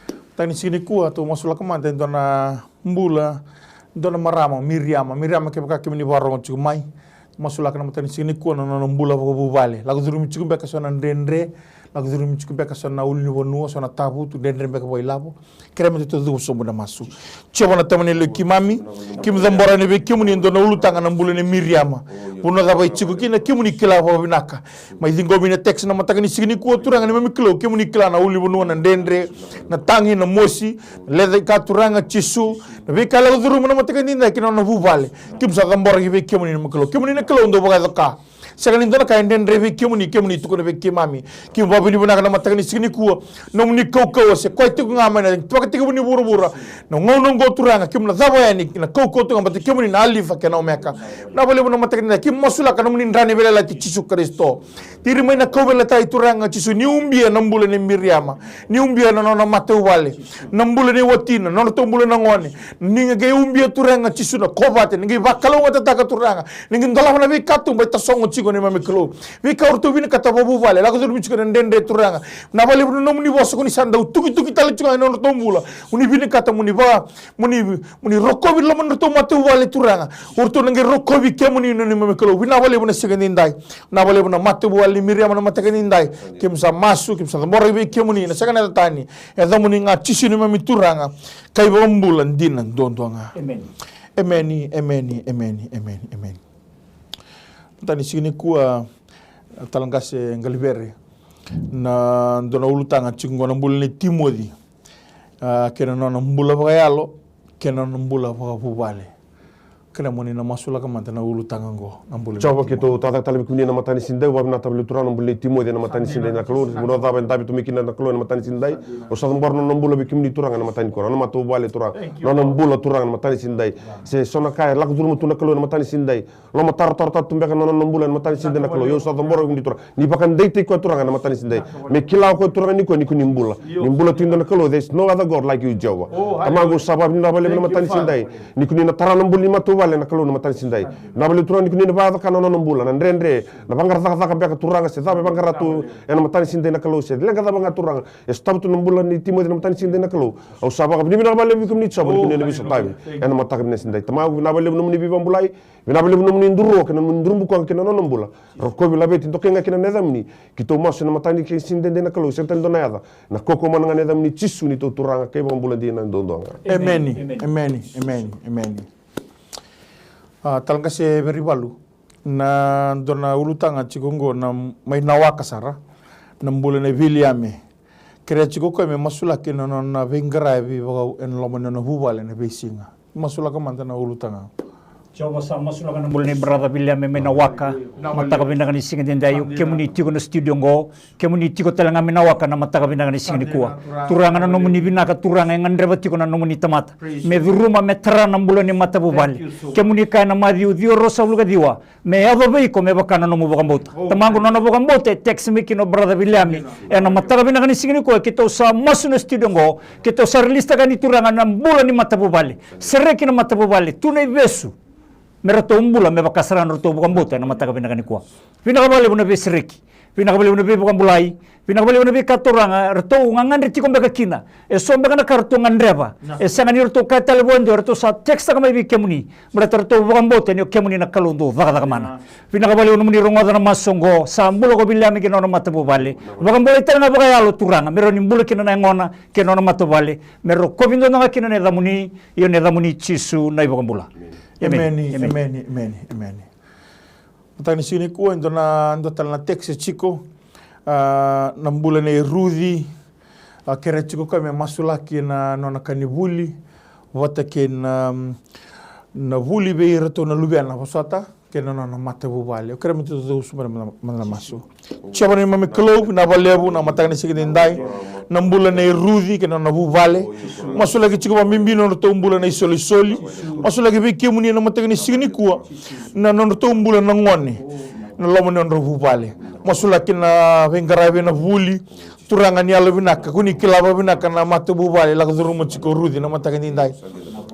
Mataka ni siga nikua, tou masulaka mada e dua na bula, dua na marama, Miriama. Miriama, kevaka kemuni vakarogo tiko mai. Masulaka na mataka ni siga nikua na nona bula vakavuvale. Lako curumi tiko beka so na dredre. Lako curumi tiko beka so na ulunivanua, so na tavutu, dredre beka vakailavo. Kerea me tou cuva sobu na masu. Jiova na Tamai ni yaloi keimami, keimami cabora yani vei kemuni e dua na ulutaga na bula nei Miriama. Vanua cava e tiko kina, kemuni kila vakavinaka. Mai ciqomi na text na mataka ni siga nikua Turaga, neimami Kalou, kemuni kila na ulunivanua, na dredre, na tagi, na mosi, na lecaika Turaga Jisu, na veika e lako curuma na mataka edaidai kei na nona vuvale. Keimami sa cabora ki vei kemuni neimami Kalou. Kemuni na Kalou dau vakayaco ka. Sega ni dua na ka e dredre vei kemuni, kemuni tukuna vei keimami. Keimami vakavinavinaka na mataka ni siga nikua. Nomuni kaukauwa se koya tiko ga mai na ivakatekivu ni vuravura. Na gauna oqo Turaga, keimami na cava yani, na kaukauwa tu ga baleta kemuni na Alifa kei na Omeka. Vinaka vakalevu na mataka ni dai, keimami masulaka nomuni dra ni veiyalayalati Jisu Karisito. Tiri mai na kauveilatai Turaga Jisu, ni ubia na bula nei Miriama, ni ubia na nona matavuvale, na bula nei watina, na nodratou bula na gone. Ni qai ubia Turaga Jisu na kovate, ni qai vakalougatataka Turaga, ni qai dolava na veikatuba e tasogo tiko neimami Kalou. Veika o ratou vinakata vakavuvale, lako curumi tiko na dredre Turaga. Vinaka vakalevu na nomuni vosa ko ni sa dau tukituki tale tiko ga ena nodratou bula. Mo ni vinakata mo ni va, mo ni, mo ni rokovi loma ni nodratou matavuvale Turaga. O ratou na qai rokovi kemuni na neimami Kalou. Vinaka vakalevu na siga ni dai. Vinaka vakalevu na matavuvale ni Miriama na mataka ni dai. Keimami sa masu, keimami sa cabora vei kemuni na sega na yaca tani. E yacamuni ga Jisu neimami Turaga ka iVakabula dina duadua ga. Emeni. Emeni, emeni, emeni, emeni, emeni. Mataka ni siga nikua, talatala qase Qalivere, na dua na ulutaga tiko qo na bula nei Timoci. A, kei na nona bula vakayalo, kei na nona bula vakavuvale. Kerea mo ni na masulaka mada na ulutaga oqo, na bula nei Timoci. Jiova, keitou tacaka tale vei kemuni ena mataka ni siga edai, vakavinavinaka tale vei Turaga na bula nei Timoci ena mataka ni siga edai na Kalou. Mo na cava e dabe tu mai kina na Kalou ena mataka ni siga edai. Au sa cabora na nona bula vei kemuni Turaga ena mataka nikua, na nona matavuvale Turaga. Na nona bula Turaga ena mataka ni siga edai. Se so na ka e lako curuma tu na Kalou ena mataka ni siga edai. Lomatarotarotaka tu beka na nona bula ena mataka ni siga edai na Kalou. Au sa cabora vei kemuni Turaga. Ni vakadeitaki koya Turaga ena mataka ni siga edai. Me kila o koya Turaga ni koya ni ko ni bula. Ni bula tu e dua na Kalou. There's no other God like you, Jehovah. Tamaqu, au sa vakavinavinaka vakalevu ena mataka ni siga edai. Ni ko ni na tara na bula ni matavuvale na Kalou ena mataka ni siga edai. Vinaka vakalevu Turaga ni ko ni na vakayaco-ka na nona bula, na dredre, na vaqara cakacaka beka Turaga, se cava e vaqara tu ena mataka ni siga edai na Kalou, se leqa cava ga Turaga. E sotava tu na bula nei Timoci ena mataka ni siga edai na Kalou. Au sa vakavinavinaka vakalevu vei kemuni Jiova ni ko ni na veisotavi ena mataka vinaka ni siga edai. Tamaqu, vinaka vakalevu na nomuni veivakabulai. Vinaka vakalevu na nomuni duru kei na nomuni duru bukawaqa kei na nona bula. Rokovi, laveti, dokai ga kina na yacamuni. Keitou masu ena mataka ni siga edai na Kalou, sega tale dua na yaca. Na kaukaua mana ga na yacamuni Jisu, neitou Turaga kei Vakabula dina duadua ga. Emeni. Emeni, emeni, emeni. A, talatala qase Verivalu, na dua na ulutaga tiko oqo na mai Nawaka sara, na bula nei Viliame. Kerea tiko o koya me masulaki na nona veiqaravi vaka ena loma ni nona vuvale ena veisiga. Masulaka mada na ulutaga. Jiova, sa masulaka na bula nei brother Viliame mai Nawaka. Mataka vinaka ni siga edaidai, o kemuni tiko na studio oqo, kemuni tiko tale ga mai Nawaka na mataka vinaka ni siga nikua. Turaga, na nomuni vinaka Turaga e gadreva tiko na nomuni tamata me curuma, me tara na bula ni matavuvale. Kemuni kaya na Maciu ciwa ruasagavulu ka ciwa, me yaco vei iko me vaka na nomu vakabauta. Tamaqu, na nona vakabauta e text mai kina o brother Viliame. Ena mataka vinaka ni siga nikua keitou sa masu na studio oqo, keitou sa release-taka yani Turaga na bula ni matavuvale. Sereki na matavuvale, tu na ivesu me ratou bula me vaka sara na nodratou vakabauta ena mataka vinaka nikua. Vinaka vakalevu na veisereki. Vinaka vakalevu na veivakabulai. Vinaka vakalevu na veika Turaga eratou gagadre tiko beka kina. E so beka na ka ratou gadreva. E sega ni ratou kaya tale vua e dua, eratou sa text-taka mai vei kemuni. Baleta ratou vakabauta ni o kemuni na Kalou dau cakacaka mana. Vinaka vakalevu nomuni rogoca na masu oqo, sa bula ko Viliame kei na nona matavuvale. Vakabulai tale ga vakayalo Turaga me rawa ni bula kina na yagona kei na nona matavuvale. Me rokovi dodonu ga kina na yacamuni, io na yacamuni Jisu na iVakabula. Emeni, emeni, emeni, emeni. Mataka ni siga nikua e dua na, dua tale na text e tiko, a, na bula nei Ruci, a, kerea tiko o koya me masulaki na nona ka ni vuli vata kei na, na vuli vei iratou na luvena, vosota, kei na nona matavuvale. Au kerea me tou cuva mada na masu. Jiova na neimami Kalou, vinaka vakalevu na mataka ni siga edaidai. Na bula nei Ruci kei na nona vuvale. Masulaki tiko vakabibi na nodratou bula na isolisoli. Masulaki vei kemuni na mataka ni siga nikua na nodratou bula na gone na loma ni nodra vuvale. Masulaki na veiqaravi ena vuli. Turaga ni yalovinaka, ko ni kila vakavinaka na matavuvale lako curuma tiko o Ruci na mataka edaidai.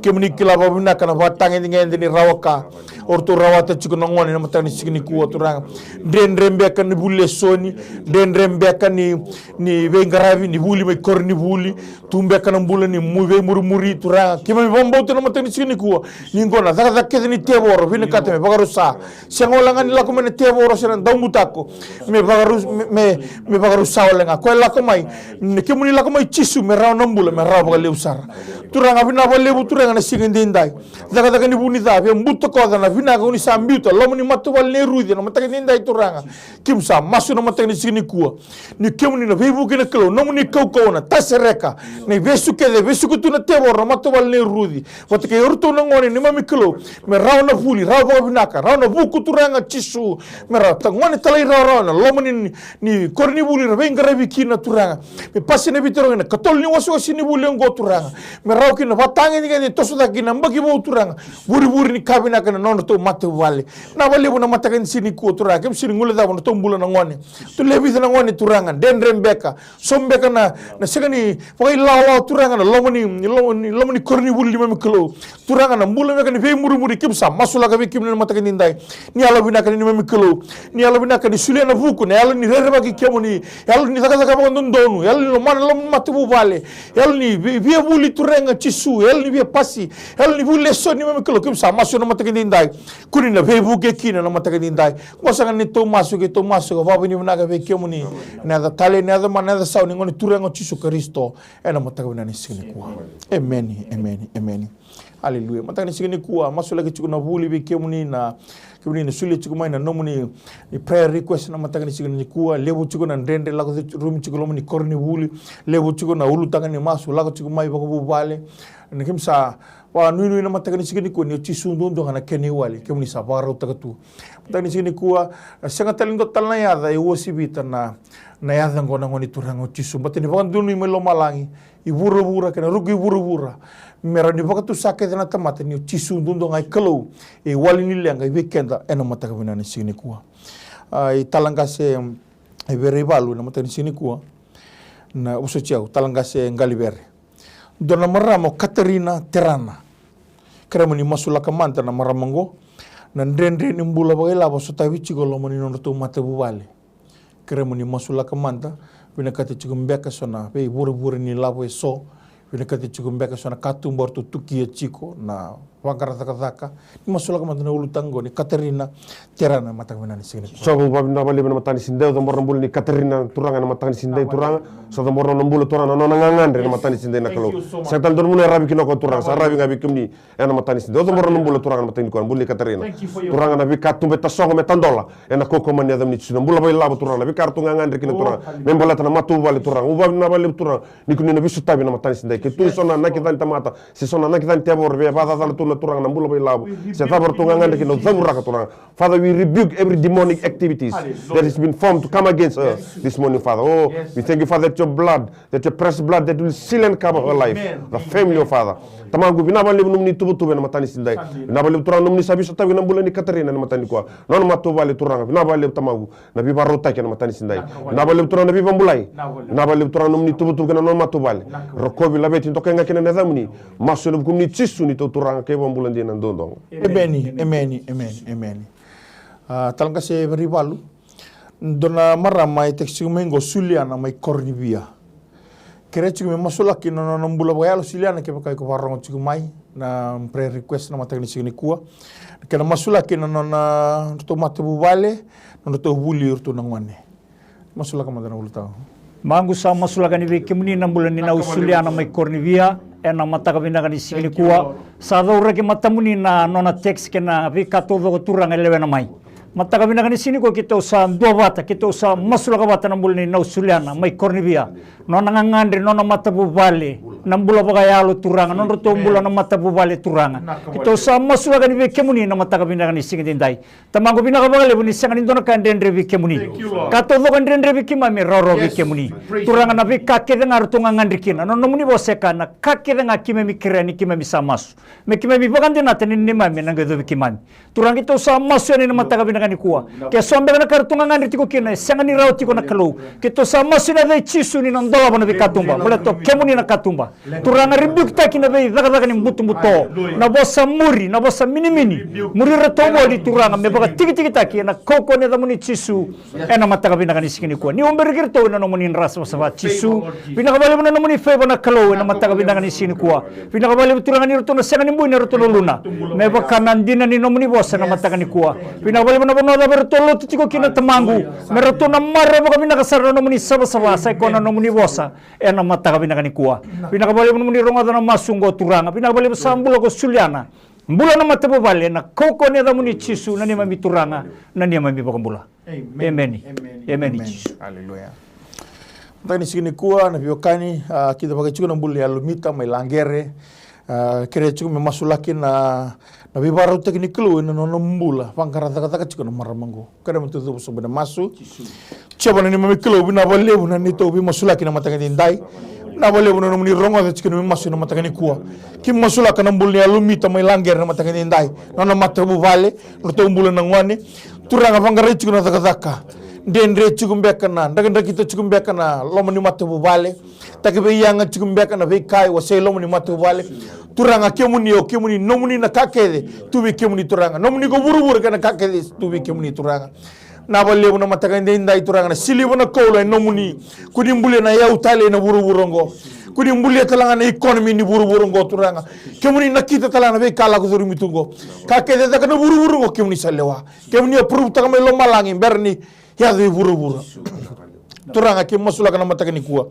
Kemuni kila vakavinaka na vakatagedegede ni rawa ka o ratou rawata tiko na gone na mataka ni siga nikua Turaga. Dredre beka ni vuli lesoni, dredre beka ni, ni veiqaravi, ni vuli mai koronivuli, tu beka na bula ni mu-, veimurimuri Turaga. Keimami vakabauta na mataka ni siga nikua ni qo na cakacaka kece ni tevoro vinakata me vakarusa. Sega wale ga ni lako mai na tevoro se na daubutako me vakaru-, me, me, me vakarusa wale ga. Koya e lako mai, ni kemuni lako mai Jisu me rawa na bula, me rawa vakalevu sara. Turaga vinaka vakalevu Turaga, na siga edaidai. Cakacaka ni vu ni ca, via butakoca na vinaka ko ni sa biuta loma ni matavuvale nei Ruci ena mataka edaidai Turaga. Keimami sa masu na mataka ni siga nikua. Ni kemuni na veivuke na Kalou, nomuni kaukauwa na tasereka na ivesu kece e vesuka tu na tevoro na matavuvale nei Ruci vata kei iratou na gone neimami Kalou. Me rawa na vuli, rawa vakavinaka, rawa na vuku Turaga Jisu. Me rawa ta gone talairawarawa ena loma ni, ni koronivuli era veiqaravi kina Turaga. Me pasi na veitarogi ena katolu ni wasewase ni vuli oqo Turaga. Me rawa kina na vatagedegede e toso cake kina na yabaki vou Turaga. Vurivuri ni ka vinaka ena nodratou matavuvale. Vinaka vakalevu na mataka ni siga nikua Turaga, keimami sega ni guilecava na nodratou bula na gone. Ratou lewe vica na gone Turaga, dredre beka, sobu beka na, na sega ni vakailawalawa Turaga ena loma ni, ni loma ni, loma ni koronivuli neimami Kalou. Turaga na bula beka ni veimurimuri, keimami sa masulaka vei kemuni ena mataka edaidai. Ni yalo vinaka ni neimami Kalou, ni yalo vinaka ni solia na vuku, na yalo ni rerevaki kemuni, yalo ni cakacaka vakadodonu, yalo ni lomana loma ni matavuvale, yalo ni via, via vuli Turaga Jisu, yalo ni via pasi, yalo ni vuli eso neimami Kalou, keimami sa masu ena mataka edaidai. Kua ni na veivuke kina ena mataka edaidai. Qo saka na neitou masu, keitou masu ka vakavinavinaka vei kemuni. Na yaca talei, na yaca mana, na yaca sau ni Gone Turaga o Jisu Karisito. Ena mataka vinaka ni siga nikua. Emeni, emeni, emeni. Aleluya. Mataka ni siga nikua, masulaki tiko na vuli vei kemuni na, kemuni na solia tiko mai na nomuni prayer request na mataka ni siga nikua. Levu tiko na dredre lako curumi tiko loma ni koronivuli. Levu tiko na ulutaga ni masu lako tiko mai vakavuvale. Na keimami sa vakanuinui na mataka ni siga nikua ni o Jisu duadua ga na kena iwali, kemuni sa vakarautaka tu. Mataka ni siga nikua, sega tale ni dua tale na yaca e uasivita na, na yaca oqo na Gone Turaga o Jisu. Baleta ni vakadonui mai lomalagi, i vuravura kei na ruku i vuravura, me rawa ni vakatusa kece na tamata ni o Jisu duadua ga e Kalou, e iwali ni leqa i vei keda ena mataka vinaka ni siga nikua. A, i Talaqase, e, Veraivalu ena mataka ni siga nikua. Na, vosoti au, Talaqase Qalivere. Dua na marama o Katarina Terana. Kerea mo ni masulaka mada na marama oqo. Na dredre ni bula vakailavo sotavi tiko loma ni nodratou matavuvale. Kerea mo ni masulaka mada. Vinakati tiko beka so na veivurevure ni lavo eso. Vinakati tiko beka so na katuba eratou tukia tiko na vaqara cakacaka. Ni masulaka mada na ulutaga oqo ni Katarina Terana ena mataka vinaka ni siga nikua. Sa vakavinavinaka vakalevu ena mataka ni siga edai, au cabora na bula ni Katarina Turaga ena mataka ni siga edai Turaga. Sa cabora na bula Turaga na nona gagadre ena mataka ni siga edai na Kalou. Sega tale dua na vanua e ravi kina o koya Turaga, sa ravi ga vei kemuni ena mataka ni siga edai. Au cabora na bula Turaga ena mataka nikua, na bula ni Katarina. Turaga na veika tuba e tasogo me tadola ena kaukaua ni yaca ni Jisu, na bula vakailavo Turaga, na veika ratou gagadre kina Turaga. Me baleta na matavuvale Turaga. Au vakavinavinaka vakalevu Turaga. Ni ko ni na veisotavi ena mataka ni siga edai. Ke tu eso na inaki ca ni tamata, se so na inaki ca ni tevoro, via vakacacana tu na Turaga na bula vakailavo. Se cava ratou gagadre kina au cavuraka Turaga. Father, we rebuke every demonic activities that has been formed to come against her this morning, Father. Oh, we thank you, Father, that your blood, that your precious blood that will seal and cover her life, the family, oh Father. Tamaqu, vinaka vakalevu nomuni tuvatuva ena mataka ni siga edai. Vinaka vakalevu Turaga nomuni sa veisotavi na bula ni Katarina ena mataka nikua. Nona matavuvale Turaga, vinaka vakalevu Tamaqu. Na veivakarautaki ena mataka ni siga edai. Vinaka vakalevu Turaga na veivakabulai. Vinaka vakalevu Turaga nomuni tuvatuva kei na nona matavuvale. Rokovi, laveti, dokai ga kina na yacamuni. Masu ena vukumuni Jisu neitou Turaga kei vakabula dina duadua ga. Emeni, emeni, emeni, emeni. A, Talaqase Veraivalu. Dua na marama e text tiko mai qo, Suliana mai Koronivia. Kerea tiko me masulaki na nona bula vakayalo, Suliana, kevaka iko vakarorogo tiko mai na prayer request na mataka ni siga nikua. Kena masulaki na nona, nodratou matavuvale, nodratou vuli iratou na gone. Masulaka mada na ulutaga. Maqu, sa masulaka yani vei kemuni na bula ni nau Suliana mai Koronivia ena mataka vinaka ni siga nikua. Sa cauraki matamuni na nona text kei na veika taucoko Turaga e lewena mai. Mataka vinaka ni siga nikua keitou sa duavata, keitou sa masulaka vata na bula ni nau Suliana mai Koronivia. Nona gagadre, nona matavuvale, na bula vakayalo Turaga, nodratou bula na matavuvale Turaga. Keitou sa masulaka yani vei kemuni na mataka vinaka ni siga edaidai. Tamaqu, vinaka vakalevu ni sega ni dua na ka e dredre vei kemuni. Ka taucoko e dredre vei keimami e rawarawa vei kemuni. Turaga, na veika kece ga ratou gagadre kina, na nomuni vosa e kaya, na ka kece ga keimami kerea ni keimami sa masu, me keimami vakadinata ni neimami ena qai yacovi keimami. Turaga, keitou sa masu yani ena mataka vinaka nikua. Ke so beka na ka ratou gagadre tiko kina e sega ni rawa tiko na Kalou, keitou sa masu ena yaca i Jisu ni na dolava na veikatuba, baleta o kemuni na katuba. Turaga, rebuke-taki na veicakacaka ni butobuto, na vosa muri, na vosa minimini. Muri iratou voli Turaga me vakatikitikitaki ena kaukaua ni yacamuni Jisu. Ena mataka vinaka ni siga nikua, ni uberi iratou ena nomuni dra savasava Jisu. Vinaka vakalevu na nomuni favor na Kalou ena mataka vinaka ni siga nikua. Vinaka vakalevu Turaga ni ratou na sega ni bui na ratou na uluna me vaka na dina ni nomuni vosa ena mataka nikua. Vinaka vakalevu na vanua cava eratou lotu tiko kina, Tamaqu, me ratou na maroroya vakavinaka sara na nomuni savasava, sa i koya na nomuni vosa ena mataka vinaka nikua. Vinaka vakalevu nomuni rogoca na masu oqo, Turaga. Vinaka vakalevu sa bula ko Suliana. Bula na matavuvale ena kaukauwa ni yacamuni, Jisu, na neimami Turaga, na neimami iVakabula. Emeni. Emeni. Emeni. Aleluya. Mataka ni siga nikua, na veiwekani, a, kidavaki tiko na bula ni Alumita mai Laqere. A, kerea tiko me masulaki na, na veivakarautaki ni Kalou ena nona bula, vaqara cakacaka tiko na marama oqo. Kerea me tou cuva sobu ena masu. Jiova na neimami Kalou, vinaka vakalevu na neitou veimasulaki na mataka edaidai. Vinaka vakalevu na nomuni rogoca tiko na neimami masu ena mataka nikua. Keimami masulaka na bula ni Alumita mai Laqere na mataka edaidai, na nona matavuvale, na nodratou bula na gone. Turaga, vaqarai tiko na cakacaka. Dredre tiko beka na, drakidrakita tiko beka na loma ni matavuvale. Takiveiyaga tiko beka na veika e wasei loma ni matavuvale. Turaga, kemuni, o kemuni, nomuni na ka kece tu vei kemuni, Turaga. Nomuni ko vuravura kei na ka kece tu vei kemuni, Turaga. Vinaka vakalevu na mataka edaidai, Turaga, na siliva, na koula e nomuni. Kua ni bulia na iyau tale ena vuravura oqo. Kua ni bulia tale ga na economy ni vuravura oqo, Turaga. Kemuni nakita tale ga na veika lako curumi tu oqo. Ka kece e caka na vuravura oqo, kemuni sa lewa. Kemuni a puruvutaka mai lomalagi bera ni yaco i vuravura. Turaga, keimami masulaka na mataka nikua.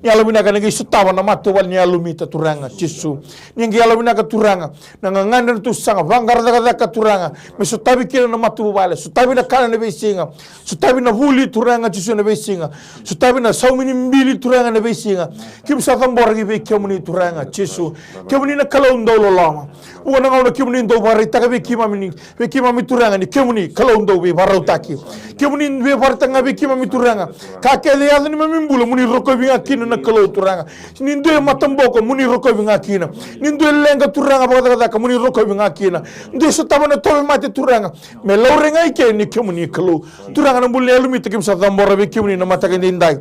Ni yalovinaka ni qai sotava na matavuvale ni Alumita, Turaga Jisu. Ni qai yalovinaka, Turaga, na gagadre, na nodratou saga vaqara cakacaka, Turaga, me sotavi kina na matavuvale, sotavi na kana ena veisiga, sotavi na vuli, Turaga Jisu, ena veisiga, sotavi na saumi ni bili, Turaga, ena veisiga. Keimami sa cabora ki vei kemuni, Turaga Jisu. Kemuni na Kalou dau loloma. Vuqa na gauna kemuni dau vakaraitaka vei keimami ni, vei keimami, Turaga, ni kemuni Kalou dau veivakarautaki. Kemuni veivakaraitaka ga vei keimami, Turaga, ka kece e yaco ni neimami bula, mo ni rokovi ga kina na Kalou, Turaga. Ni dua e mataboko, mo ni rokovi ga kina. Ni dua e leqa, Turaga, vakacakacaka, mo ni rokovi ga kina. Dua e sotava na tauvimate, Turaga, me laurai ga i ke ni kemuni Kalou. Turaga, na bula ni Alumita keimami sa cabora vei kemuni na mataka edaidai.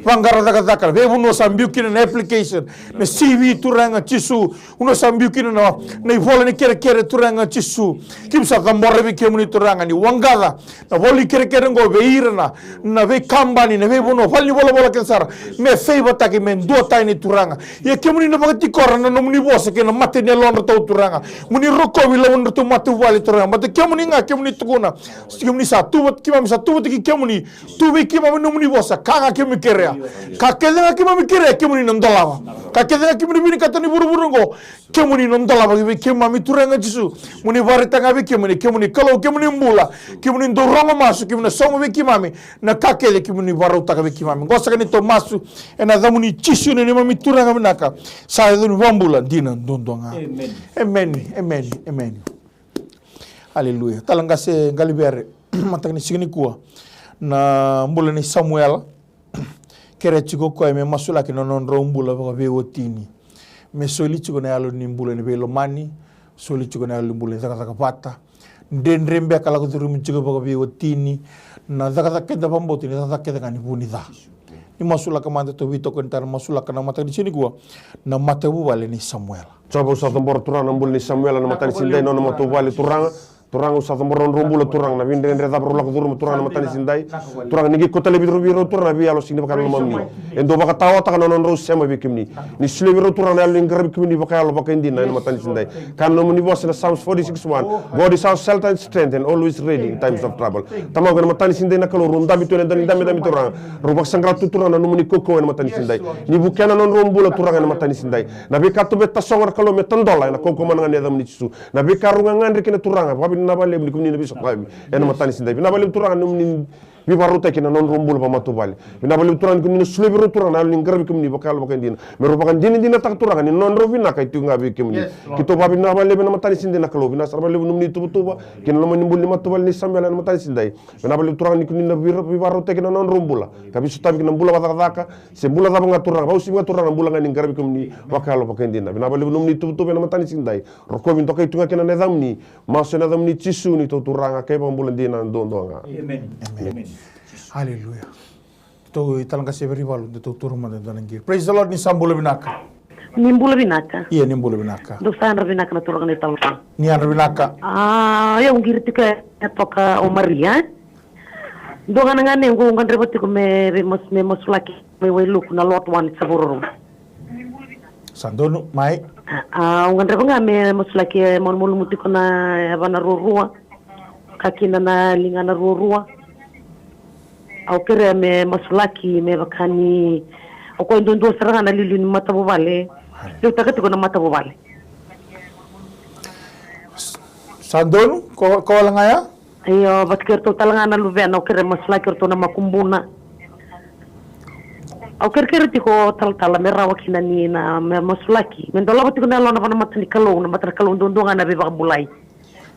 Vaqara cakacaka, veivanua sa biu kina na application, na C V, Turaga Jisu. Vanua sa biu kina na, na ivola ni kerekere, Turaga Jisu. Keimami sa cabora vei kemuni, Turaga, ni waqaca na ivola ni kerekere oqo vei ira na, na veikabani, na veivanua, vale ni volavola kece sara, me favour-taki, me duatani, Turaga. Ia kemuni na vakatikora na nomuni vosa kei na mata ni yalodratou, Turaga. Mo ni rokovi loma ni nodratou matavuvale, Turaga. Baleta kemuni ga, kemuni tukuna, kemuni sa tu vata, keimami sa tu vata kei kemuni. Tu vei keimami na nomuni vosa, ka ga keimami kerea. Ka kece ga keimami kerea, kemuni na dolava. Ka kece ga keimami vinakata ni vuravura oqo, kemuni na dolava vei keimami, Turaga Jisu. Mo ni vakaraitaka ga vei keimami ni kemuni Kalou, kemuni bula, kemuni dau rogo masu, kemuni na sauma vei keimami na ka kece kemuni vakarautaka vei keimami. Oqo saka neitou masu ena yacamuni Jisu, na neimami Turaga vinaka, sa yaco ni vakabula dina duadua ga. Emeni. Emeni. Emeni. Emeni. Aleluya. Tala qase Qalivere, mataka ni siga nikua, na bula nei Samuela. Kerea tiko o koya me masulaki na nodrau bula vakaveiwatini. Me soli tiko na yalo ni bula ni veilomani, soli tiko na yalo ni bula ni cakacaka vata. Dredre beka lako curumi tiko vakaveiwatini. Na cakacaka keda vakabauta ni cakacaka kece ga ni vu ni ca. Ni masulaka mada, tou veitokoni tale, masulaka na mataka ni siga nikua, na matavuvale nei Samuela. Jiova, au sa cabora, Turaga, na bula nei Samuela na mataka ni siga edai, na nona matavuvale, Turaga. Turaga, au sa cabora na nodrau bula, Turaga, na veidredre cava rau lako curuma, Turaga, na mataka ni siga edai. Turaga, ni qai kauta laivi vei rau, Turaga, na veiyalo sega ni vaka na lomamuni. E dau vakataotaka na nodrau sema vei kemuni. Ni solia vei rau, Turaga, na yalo ni qaravi kemuni vakayalo vakaidina ena mataka ni siga edai. Kaya na nomuni vosa ena Psalms forty-six one, God is our shelter and strength and always ready in times of trouble. Tamaqu, ena mataka ni siga edai, na Kalou, rau dabe tu ena yada ni dabedabe, Turaga. Rau vakasaqara tu, Turaga, na nomuni kaukauwa ena mataka ni siga edai. Ni vukea na nodrau bula, Turaga, ena mataka ni siga edai. Na veika tu me tasogo, na Kalou, me tadola ena kaukauwa mana ga ni yacamuni Jisu. Na veika rau gagadre kina, Turaga, vakavinavinaka vakalevu ni kemuni na veisotavi ena mataka ni siga edai. Vinaka vakalevu, Turaga, na nomuni veivakarautaki ena nodrau bula vakamatavuvale. Vinaka vakalevu, Turaga, ni kemuni na solia vei rau, Turaga, na yalo ni qaravi kemuni vakayalo vakaidina. Me rau vakadinadinataka, Turaga, ni nodrau vinaka e tiko ga vei kemuni. Keitou vakavinavinaka vakalevu ena mataka ni siga edai, na Kalou. Vinaka sara vakalevu na nomuni tuvatuva kei na loma ni bula ni matavuvale nei Samuela ena mataka ni siga edai. Vinaka vakalevu, Turaga, ni kemuni na vei-, veivakarauta kina na nodrau bula, ka veisotavi kina na bula vakacakacaka se bula cava ga, Turaga, vakauasivi ga, Turaga, na bula ga ni qaravi kemuni vakayalo vakaidina. Vinaka vakalevu na nomuni tuvatuva ena mataka ni siga edai. Rokovi, dokai tu ga kina na yacamuni. Masu ena yacamuni Jisu, neitou Turaga kei Vakabula dina duadua ga. Emeni. Emeni. Aleluya. Tou i Talaqase Verivalu, da tou taura mada e dua na qiri. Praise the Lord, ni sa bula vinaka. Ni bula vinaka. Ia, ni bula vinaka. Dou sa yadra vinaka na turaga na italanoa. Ni yadra vinaka. A, ia, au qiri tiko e toka o Maria. Dua ga na ganequ au gadreva tiko me, me mas-, me masulaki mai Wailuku na lot one Savuroruga. Sa donu, mai. A, au gadreva ga me masulaki e malumalumu tiko na yavana ruarua. Ka kina na ligana ruarua. Au kerea me masulaki me vaka ni o koya duadua sara ga na liuliu ni matavuvale. Liutaka tiko na matavuvale. Sa donu, ko, ko wale ga ya? Io, vata kei ratou tale ga na luvena, au kerea masulaki ratou na makubuna. Au kerekere tiko talatala me rawa kina ni na me masulaki. Me dolava tiko na yalona vana mata ni Kalou, na mata na Kalou duadua ga na veivakabulai.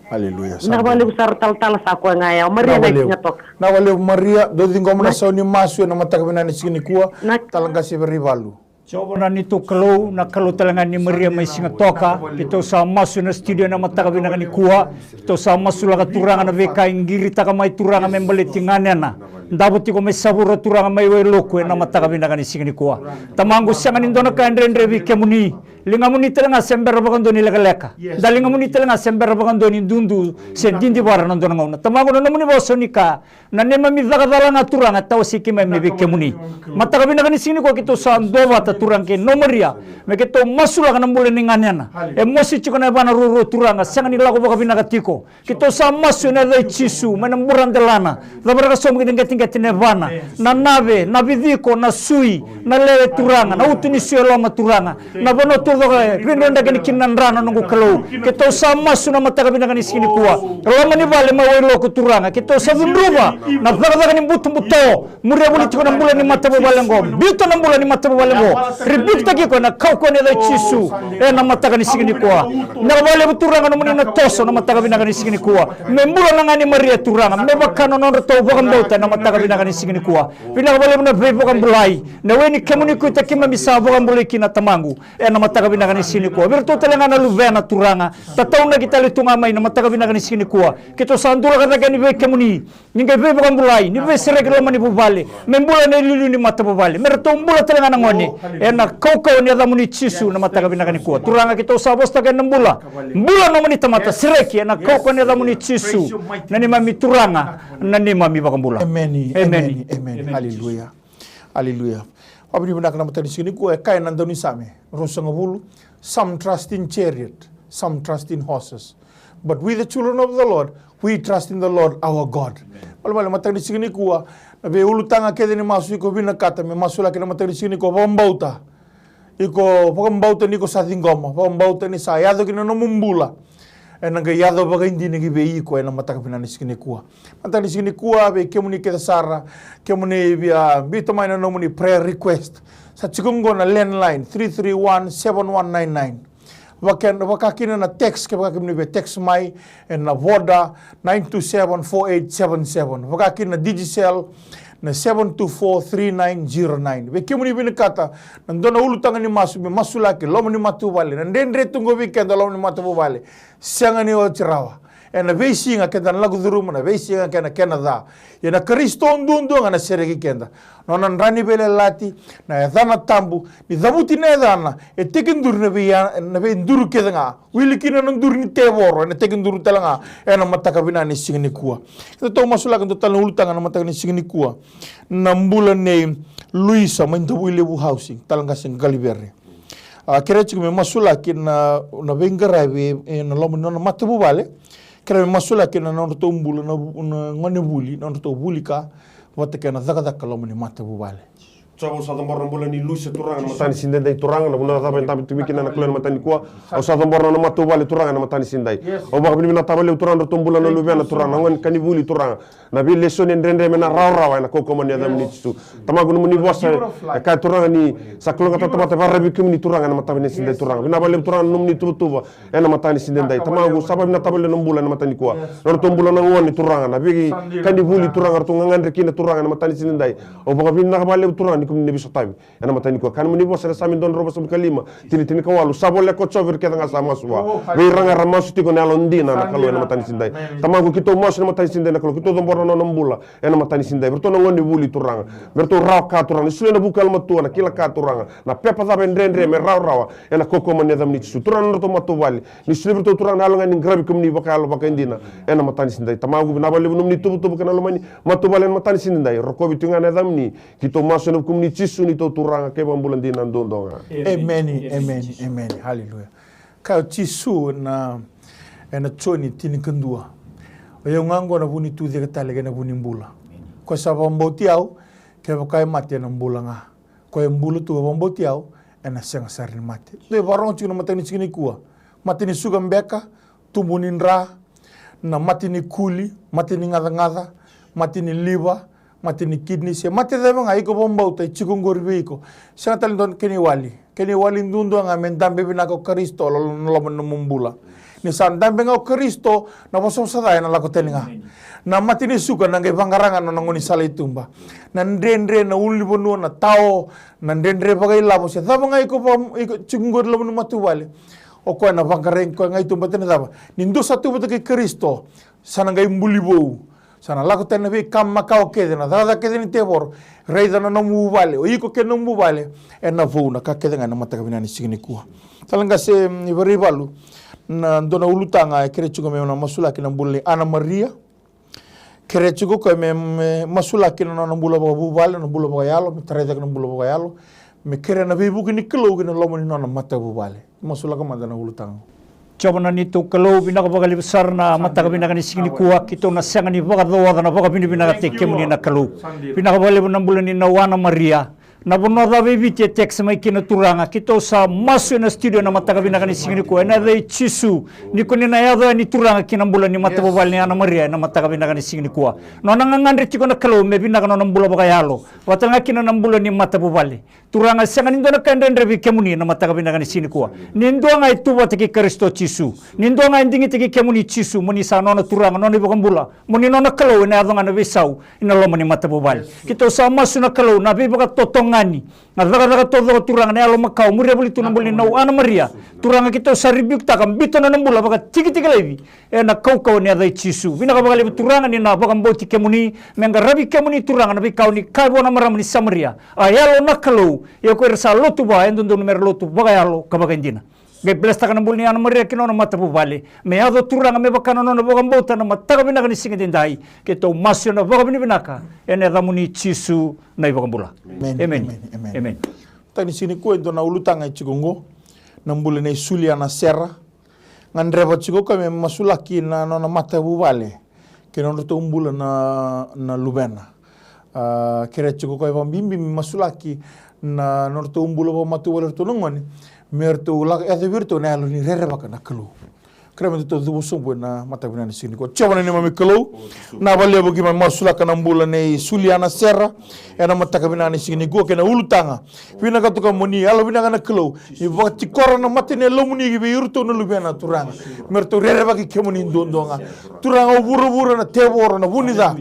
Aleluya. Vinaka vakalevu sara talatala, sa koya ga ya. O Maria na Sigatoka. Vinaka vakalevu Maria, dou ciqoma na sau ni masu ena mataka vinaka ni siga nikua. Tala qase Veraivalu. Jiova na neitou Kalou, na Kalou tale ga ni Maria mai Sigatoka. Keitou sa masu ena studio ena mataka vinaka nikua. Keitou sa masulaka Turaga na veika e qiritaka mai Turaga me baleti ganena. Davo tiko mai Savura Turaga mai Wailoku ena mataka vinaka ni siga nikua. Tamaqu, sega ni dua na ka e dredre vei kemuni. Ligamuni tale ga se bera vakadua ni lekaleka. Da ligamuni tale ga se bera vakadua ni dudu se didivara na dua na gauna. Tamaqu, na nomuni vosa ni kaya, na neimami caka cala ga Turaga, tawasei keimami vei kemuni. Mataka vinaka ni siga nikua keitou sa duavata Turaga kei Nomaria me keitou masulaka na bula ni ganena. E mosi tiko na yavana ruarua Turaga, sega ni lako vakavinaka tiko. Keitou sa masu ena yaca i Jisu mai na buradelana. Cavaraka sobu ki na qeteqete na yavana, na nave, na viciko, na sui, na lewe Turaga, na utu ni sui e loma Turaga. Na vanua taucoko e ridrodreke kina na dra na noqu Kalou. Keitou sa masu na mataka vinaka ni siga nikua. Loma ni vale mai Wailoku Turaga, keitou sa cudruva na cakacaka ni butobuto. Muria voli tiko na bula ni matavuvale oqo. Biuta na bula ni matavuvale oqo. Ribikitaki iko ena kaukauwa ni yaca i Jisu. Ena mataka ni siga nikua. Vinaka vakalevu Turaga nomuni na toso na mataka vinaka ni siga nikua. Me bula na ga ni Maria Turaga. Me vaka na nodratou vakabauta ena mataka vinaka ni siga nikua. Vinaka vakalevu na veivakabulai. Na we ni kemuni kuita keimami sa vakabulai kina Tamaqu. Ena mataka vinaka ni siga nikua. Vei iratou tale ga na luvena Turaga. Tataunaki tale tu ga mai na mataka vinaka ni siga nikua. Keitou sa dulaka cake yani vei kemuni. Ni qai veivakabulai, ni veisereki loma ni vuvale, me bula na iliuliu ni matavuvale, me ratou bula tale ga na gone. Ena kaukauwa ni yacamuni Jisu na mataka vinaka nikua. Turaga keitou sa vosataka ena bula. Bula nomuni tamata, sereki ena kaukauwa ni yacamuni Jisu. Na neimami Turaga, na neimami vakabula. Emeni, emeni, emeni. Aleluya. Aleluya. Vakavinavinaka na mataka ni siga nikua, e kaya na daunisame ruasagavulu, some trust in chariot, some trust in horses. But we the children of the Lord, we trust in the Lord our God. Malemale mataka ni siga nikua, na veiulutaga kece ni masu iko vinakata me masulaki na mataka ni siga nikua, vakabauta. Iko vakabauta ni ko sa ciqoma, vakabauta ni sa yaco kina na nomu bula. Ena qai yaco vakaidina ki vei iko ena mataka vinaka ni siga nikua. Mataka ni siga nikua, vei kemuni kece sara, kemuni via biuta mai na nomuni prayer request. Sa tiko qo na landline three three one seven one nine nine. Vaka, vaka kina na text, kevaka kemuni via text mai ena Voda nine two seven four eight seven seven. Vaka kina na Digicel na seven two four three nine zero nine. Vei kemuni vinakata na dua na ulutaga ni masu me masulaki loma ni matavuvale, na dredre tu qo vei keda loma ni matavuvale. Sega ni oti rawa. Ena veisiga keda na lako curuma, na veisiga kena, kena ca. Ia na Karisito duadua ga na sereki keda. Nona dra ni veiyalayalati, na yacana tabu, ni cavuti na yacana, e tekiduru na vei, na veiduru kece ga. Wili kina na duru ni tevoro, ena tekiduru tale ga ena mataka vinaka ni siga nikua. Eda tou masulaka dua tale na ulutaga na mataka ni siga nikua. Na bula nei Luisa mai Davuilevu Housing, tale ga se Galivere. A, kerea tiko me masulaki na, na veiqaravi ena loma ni nona matavuvale. Kerea me masulaki na nodratou bula na, na gone vuli, na nodratou vuli ka vata kei na cakacaka loma ni matavuvale. Jiova, au sa cabora na bula nei Luisa Turaga ena mataka ni siga edaidai Turaga, na vanua cava e dabe tu mai kina na Kalou ena mataka nikua. Au sa cabora na nona matavuvale Turaga ena mataka ni siga edaidai. Au vakavinavinakataka vakalevu Turaga na nodratou bula na luvena Turaga, na gone ka ni vuli Turaga. Na veilesoni e dredre me na rawarawa ena kaukaua ni yacamuni Jisu. Tamaqu, nomuni vosa e kaya Turaga ni sa kalougata na tamata e vakararavi vei kemuni Turaga ena mataka ni siga edaidai Turaga. Vinaka vakalevu Turaga na nomuni tuvatuva ena mataka ni siga edaidai. Tamaqu, sa vakavinavinakataka vakalevu na bula ena mataka nikua. Na nodratou bula na gone Turaga, na veika ni vuli Turaga, ratou gagadre kina Turaga ena mataka ni siga edaidai. Au vakavinavinaka vakalevu Turaga ni kemuni na veisotavi. Ena mataka nikua, kaya nomuni vosa ena Same dua na drau vasagavulu ka lima, tini, tinikawalu, sa voleka o Jiova vei ira kece ga sa masu vua. Vei ira ga era masu tiko ena yalodina na Kalou ena mataka ni siga edaidai. Tamaqu, keitou masu ena mataka ni siga edaidai na Kalou, keitou cabora na nona bula ena mataka ni siga edaidai. Vei iratou na gone vuli Turaga, me ratou rawa ka Turaga, ni solia na vuku yalomatua, na kila ka Turaga, na pepa cava e dredre me rawarawa ena kaukaua ni yacamuni Jisu. Turaga na nodratou matavuvale, ni solia vei iratou Turaga na yalo ga ni qaravi kemuni vakayalo vakaidina ena mataka ni siga edaidai. Tamaqu, vinaka vakalevu nomuni tuvatuva kei na lomani matavuvale ena mataka ni siga edaidai. Rokovi tu ga na yacamuni. Keitou masu ena vukumuni Jisu neitou Turaga kei Vakabula dina duadua ga. Emeni, emeni, emeni. Haleluya. Kaya o Jisu ena, ena Joni tinikadua, O yau ga oqo na vu ni tucake tale kei na vu ni bula. Ko sa vakabauti au, kevaka e mate ena bula ga. Ko e bula tu e vakabauti au, ena sega sara ni mate. Dou vakarorogo tiko na mataka ni siga nikua. Mate ni suka beka, tubu ni dra, na mate ni kuli, mate ni gacagaca, mate ni liva, mate ni kidney, se mate cava ga iko vakabauta e tiko oqori vei iko. Sega tale dua na kena iwali. Kena iwali duadua ga me dabe vinaka o Karisito lo- lo- loma ni nomu bula. Ni sa dabe ga o Karisito, na vosavosa ca ena lako tani ga. Na mate ni suka na qai vaqara ga na nona gaunisala i tuba. Na dredre, na ulunivanua, na tao, na dredre vakailavo, se cava ga iko vaka- iko tiko oqori loma ni matavuvale. O koya na vaqarai koya ga i tuba tani cava? Ni dua sa tu vata kei Karisito, sa na qai buli vou. Sa na lako tani na veika makawa kece, na cakacaka kece ni tevoro. Raica na nomu vuvale, o iko kei na nomu vuvale, ena vou na ka kece ga ena mataka vinaka ni siga nikua. Tale ga se, mm, Vakaraivalu, na dua na ulutaga e kerei tiko me na masulaki na bula nei Ana Maria. Kerei tiko koya me, me masulaki na nona bula vakavuvale, na bula vakayalo, me tarai cake na bula vakayalo, me kerea na veivuke ni Kalou ki na loma ni nona matavuvale. Masulaka mada na ulutaga. Jiova na neitou Kalou, vinaka vakalevu sara na mataka vinaka ni siga nikua, keitou na sega ni vakacaoca na vakavinavinakataki kemuni na Kalou. Vinaka vakalevu na bula ni nau Ana Maria. Na vanua cava e Viti e text mai kina Turaga, keitou sa masu ena studio ena mataka vinaka ni siga nikua, ena yaca i Jisu, ni ko ni na yaco yani Turaga ki na bula ni matavuvale ni Ana Maria ena mataka vinaka ni siga nikua. Nona gagadre tiko na Kalou me vinaka nona bula vakayalo, vata ga kina na bula ni matavuvale. Turaga, sega ni dua na ka e dredre vei kemuni na mataka vinaka ni siga nikua. Ni dua ga e tu vata kei Karisito Jisu. Ni dua ga e digitaki kemuni Jisu, mo ni sa nona Turaga, nona iVakabula, mo ni nona Kalou, ena yaco ga na veisau ena loma ni matavuvale. Keitou sa masu na Kalou, na veivakatotogani, na cakacaka taucoko Turaga, na yalo makawa, muria voli tu na bula ni nau Ana Maria. Turaga, keitou sa rebuke-taka, biuta na nona bula vakatikitiki laivi. Ena kaukauwa ni yaca i Jisu. Vinaka vakalevu Turaga ni na vakabauti kemuni, me qaravi kemuni Turaga na veika o ni kaya vua na marama ni Samaria. A yalo na Kalou, ia ko ira sa lotu vua, e dodonu mera lotu vakayalo ka vakaidina. Qai bless-taka na bula ni Ana Maria kei na nona matavuvale. Me yaco Turaga me vaka na nona vakabauta na mataka vinaka ni siga edaidai. Keitou masu ena vakavinavinaka, ena yacamuni Jisu na iVakabula. Amen. Amen. Amen. Amen. Amen. Tani siga nikua e dua na ulutaga e tiko oqo. Na bula nei Suliana Sera. Gadreva tiko o koya me masulaki na nona matavuvale kei na nodratou bula na, na luvena. A, kerea tiko o koya vakabibi me masulaki na nodratou bula vakamatavuvale o iratou na gone, me ratou lako, yaco vei iratou na yalo ni rerevaka na Kalou. Kerea me datou cuva sobu ena mataka vinaka ni siga nikua. Jiova na neimami Kalou, vinaka vakalevu keimami masulaka na bula nei Suliana Sera ena mataka vinaka ni siga nikua kei na ulutaga. Vinaka toka mo ni yalovinaka na Kalou. Ni vakatikora na mata ni yalomuni ki vei iratou na luvena Turaga. Me ratou rerevaki kemuni duadua ga. Turaga o vuravura, na tevoro, na vu ni ca.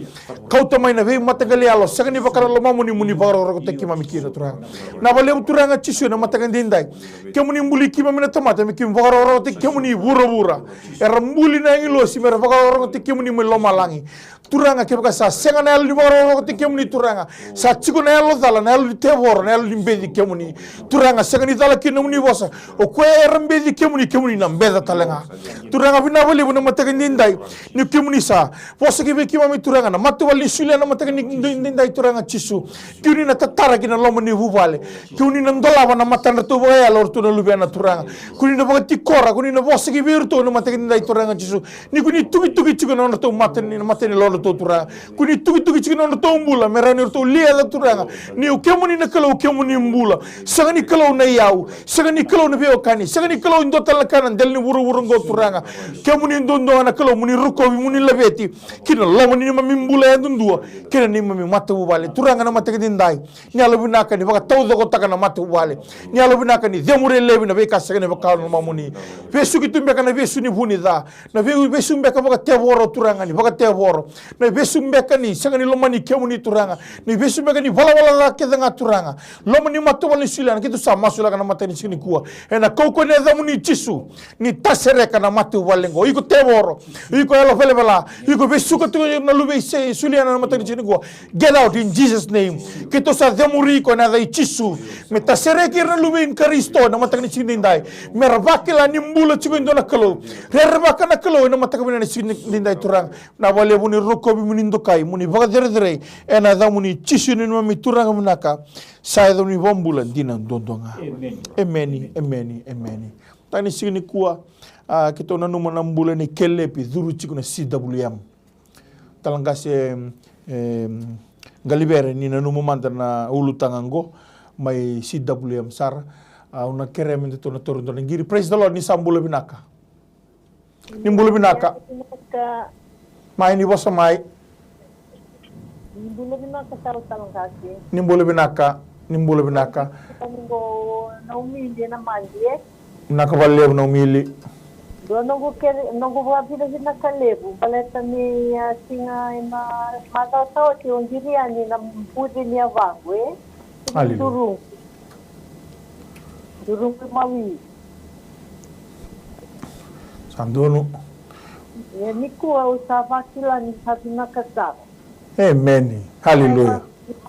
Kauta mai na veimataqali yalo sega ni vaka na lomamuni mo ni vakarokorokotaki keimami kina Turaga. Vinaka vakalevu Turaga Jisu ena mataka edaidai. Kemuni buli keimami na tamata me keimami vakarokorokotaki kemuni vuravura. Era buli na agilosi me ra vakarokorokotaki kemuni mai lomalagi. Turaga, kevaka sa sega na yalo ni vakarokorokotaki kemuni Turaga, sa tiko na yalo cala, na yalo ni tevoro, na yalo ni beci kemuni. Turaga, sega ni cala kina nomuni vosa. O koya era beci kemuni, kemuni na beca tale ga. Turaga, vinaka vakalevu na mataka edaidai. Ni kemuni sa vosa ki vei keimami Turaga, na matavuvale ni Suliana na mataka ni edaidai Turaga Jisu. Kemuni na tatara ki na loma ni vuvale. Kemuni na dolava na matadratou vakayalo o ratou na luvena Turaga. Kemuni na vakatikora, kemuni na vosa ki vei iratou na mataka edaidai Turaga Jisu. Ni ko ni tukituki tiko na nodratou mata ni, na mata ni lodratou Turaga. Ko ni tukituki tiko na nodratou bula me rawa ni ratou liaca Turaga. Ni o kemuni na Kalou, kemuni bula. Sega ni Kalou na iyau, sega ni Kalou na veiwekani, sega ni Kalou e dua tale na ka na dela ni vuravura oqo Turaga. Kemuni duadua na Kalou, mo ni rokovi, mo ni laveti ki na loma ni neimami bula yadudua kei na neimami matavuvale Turaga na mataka edaidai. Ni yalovinaka ni vakataucokotaka na matavuvale. Ni yalovinaka ni cemuri laivi na veika sega ni vaka na lomamuni. Vesuki tu beka na vesu ni vu ni ca. Na vei, vesu beka vakatevoro Turaga ni vakatevoro. Na vesu beka ni sega ni lomani kemuni Turaga. Ni vesu beka ni valavala ca kece ga Turaga. Loma ni matavuvale ni Suliana, keitou sa masulaka na mataka ni siga nikua. Ena kaukauwa ni yacamuni Jisu. Ni tasereka na matavuvale oqo. Iko tevoro. Iko yalo velavela. Iko vesuka tu na luve i Suliana na mataka ni siga nikua. Get out in Jesus name. Keitou sa cemuri iko ena yaca i Jisu. Me tasereki ira na luve i Karisito ena mataka ni siga edaidai. Me ra vakila ni bula tiko e dua na Kalou. Rerevaka na Kalou ena mataka vinaka ni siga edaidai Turaga. Vinaka vakalevu mo ni rokovi, mo ni dokai, mo ni vakacerecerei. Ena yacamuni Jisu na neimami Turaga vinaka. Sa yacamuni vakabula dina duadua ga. Emeni. Emeni, emeni, emeni. Mataka ni siga nikua, a, keitou nanuma na bula nei Kelepi, curu tiko na C W M. Talaqase, em, Qalivere, ni nanuma mada na ulutaga oqo mai C W M sara. Au na kerea me datou na taura e dua na qiri. Praise the Lord, ni sa bula vinaka. Ni bula vinaka. Mai, ni vosa mai. Ni bula vinaka, Tau Talaqase. Ni bula vinaka. Ni bula vinaka. Ni qo na umili na madi, e? Vinaka vakalevu na umili. Dua noqu kere, noqu vakavinavinaka levu baleta ni, a, siga ena macawa sa oti au qiri yani na buci ni yavaqu, e? Aleluya. Duruqu. Duruqu imawi. Sa donu. Ia nikua au sa vakila ni sa vinaka sara. Emeni. Aleluya.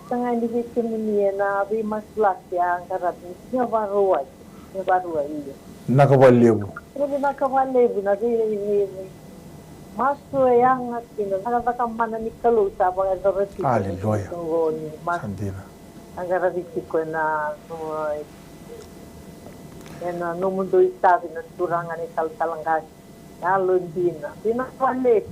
Sa ga ni vei kemuni ena veimasulaki a qaravi ni siga Vakarauwai. Siga Vakarauwai, io. Vinaka vakalevu. Vinaka vakalevu na vei, vei, vei masu e yaga kina, cakacaka mana ni Kalou sa vakayacora tiko. Aleluya. Ni masu. Sa dina. A qaravi tiko ena, no, ena nomudou itavi na turaga na italatala qase. Yalodina. Vinaka vakalevu.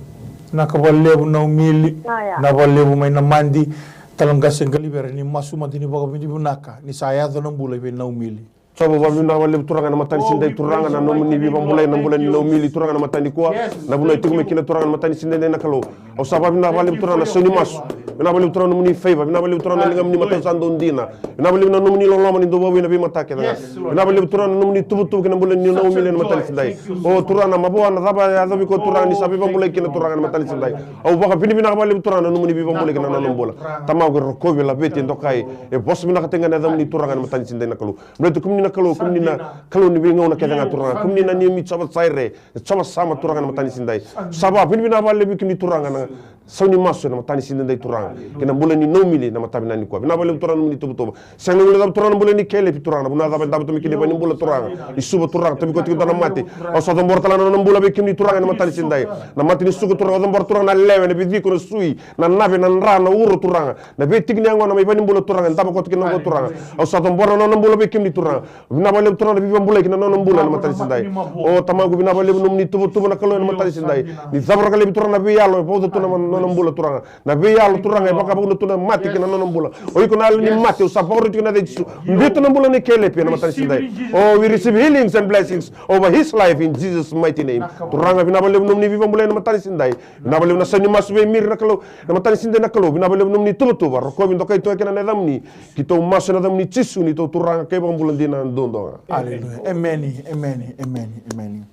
Vinaka vakalevu na umili. Aya. Vinaka vakalevu mai na madi. Talaqase Qalivere, ni masu mada ni vakavinavinaka ni sa yaco na bula vei na umili. Sa vakavinavinaka vakalevu Turaga na matani sidai, Turaga na nomuni veivakabulai na bula ni na umili, Turaga na matani kua. Na vanua e tiko mai kina Turaga na matani sidai na Kalou. Au sa vakavinavinaka vakalevu Turaga na sau ni masu. Vinaka vakalevu Turaga na nomuni favour. Vinaka vakalevu Turaga na ligamuni matau sa dau dina. Vinaka vakalevu na nomuni loloma ni dau vakavinavinaka veimataka kece ga. Vinaka vakalevu Turaga na nomuni tuvatuva kina bula ni na umili na matani sidai. O Turaga na mavoa na cava e yacovi koya Turaga ni sa veivakabulai kina Turaga na matani sidai. Au vakavinavinaka vakalevu Turaga na nomuni veivakabulai kina na nona bula. Tamaqu e rokovi, laveti, e dokai. E vosa vinaka tiko ga na yacamuni Turaga na matani sidai na Kalou. Baleta kemuni na Kalou, kemuni na Kalou ni veigauna kece ga Turaga. Kemuni na neimami Jiova Saire. Jiova Sama Turaga na matani sidai. Sa vakavinavinaka vakalevu kemuni Turaga na sau ni masu ena matani sidai Turaga. Kei na bula ni na umili na matavinaka nikua. Vinaka vakalevu Turaga na nomuni tuvatuva. Sega ni guilecava Turaga na bula ni Kelepi Turaga. Na vanua cava e davo tu mai kina i vainibula Turaga. Ni Suva Turaga, tavi koya tiko na mate. Au sa cabora tale ga na nona bula vei kemuni Turaga ena matani sidai. Na mate ni suka Turaga, au cabora Turaga na lewe, na veciko, na sui, na nave, na dra, na uro Turaga. Na veitiki ni yagona mai vainibula Turaga, e davo koya tiko kina oqo Turaga. Au sa cabora na nona bula vei kemuni Turaga. Vinaka vakalevu Turaga na veivakabulai kina nona bula ena matani sidai. O Tamaqu vinaka vakalevu nomuni tuvatuva na Kalou ena matani sidai. Ni cavoraka laivi Turaga na veiyalo e vauca tu na nona bula Turaga. Na veiyalo Turaga e vakavuna tu na mate kina nona bula. O iko na yalo ni mate, au sa vakaroti iko ena yaca i Jisu. Biuta na bula nei Kelepi ena matani sidai. Oh, we receive healings and blessings over his life in Jesus' mighty name. Turaga vinaka vakalevu nomuni veivakabulai ena matani sidai. Vinaka vakalevu na sau ni masu vei Miri na Kalou, na matani sidai na Kalou. Vinaka vakalevu nomuni tuvatuva, rokovi, dokai tu ga kina na yacamuni. Keitou masu ena yacamuni Jisu, neitou Turaga kei Vakabula dina duadua ga. Aleluya. Emeni, emeni, emeni, emeni.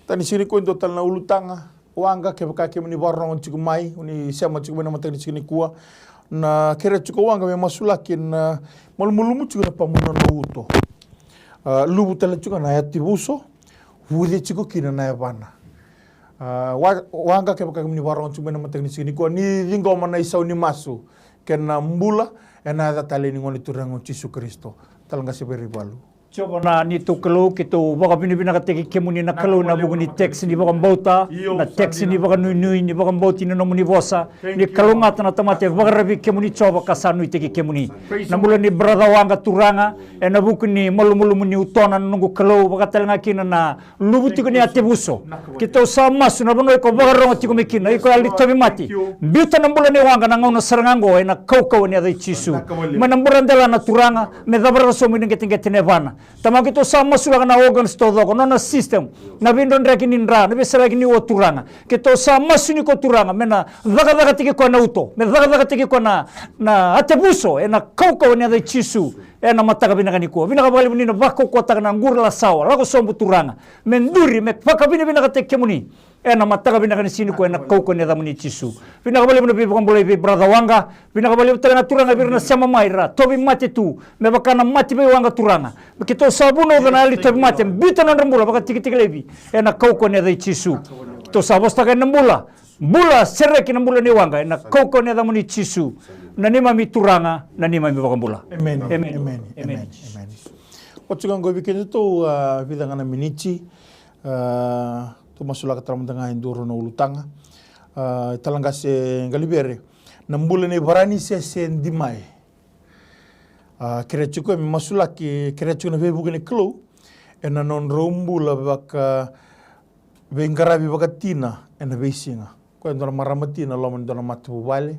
Matani siga nikua e dua tale na ulutaga. Waqa, kevaka kemuni vakarorogo tiko mai, o ni sema tiko mai na matani siga nikua, na kerea tiko waqa me masulaki na malumalumu tiko na pamu ni nona uto. A, luvu tale tiko na yativuso, vuce tiko kina na yavana. A, wa, waqa, kevaka kemuni vakarorogo tiko mai na mataka ni siga nikua, ni ciqoma na isau ni masu kei na bula ena yaca talei ni Gone Turaga o Jisu Karisito. Tala qase Vairaivalu. Jiova na neitou Kalou, keitou vakavinavinakataki kemuni na Kalou ena vuku ni tekisi ni vakabauta, na tekisi ni vakanuinui, ni vakabauti na nomuni vosa, ni kalougata na tamata e vakararavi kemuni Jiova ka sa nuitaki kemuni. Na bula ni brother Waqa Turaga, ena vuku ni malumalumu ni utona na noqu Kalou, vakatalega kina na luvu tiko ni yativuso. Keitou sa masu na vanua iko vakarorogo tiko mai kina, iko yalo ni tauvimate. Biuta na bula nei Waqa na gauna sara ga oqo ena kaukauwa ni yaca i Jisu. Mai na buradela na Turaga, me cavaraka sobu ina qeteqete ni yavana. Tamaqu keitou sa masulaka na organs taucoko, nona system, na veidrodreki ni dra, na veisereki ni ua Turaga. Keitou sa masu ni ko Turaga, me na cakacakataki koya na uto, me cakacakataki koya na, na yativuso, ena kaukauwa ni yaca i Jisu. Ena mataka vinaka nikua. Vinaka vakalevu ni na vakaukauwataka na qurulasawa, lako sobu Turaga. Me duri, me vakavinavinakataki kemuni. Ena mataka vinaka ni siga nikua, ena kaukauwa ni yacamuni Jisu. Vinaka vakalevu na veivakabulai vei brother Waqa. Vinaka vakalevu tale ga Turaga vei ira na sema mai ra tauvimate tu. Me vaka na mate vei Waqa Turaga. Me keitou sa vunauca na yalo ni tauvimate. Biuta na nodra bula vakatikitiki laivi. Ena kaukauwa ni yaca i Jisu. Keitou sa vosataka ena bula. Bula, sereki na bula nei Waqa, ena kaukauwa ni yacamuni Jisu. Na neimami Turaga, na neimami Vakabula. Emeni. Emeni. Emeni. Emeni. Emeni. Oti ga oqo vei kedatou, a, vica ga na miniti. A, tou masulaka tale mada ga e dua na ulutaga. A, tala qase Qalivere. Na bula nei Varanisese Dimai. A, kerea tiko me masulaki, kerea tiko na veivuke ni Kalou. Ena nodrau bula vaka veiqaravi vakatina ena veisiga. Koya e dua na marama tina e loma ni dua na matavuvale.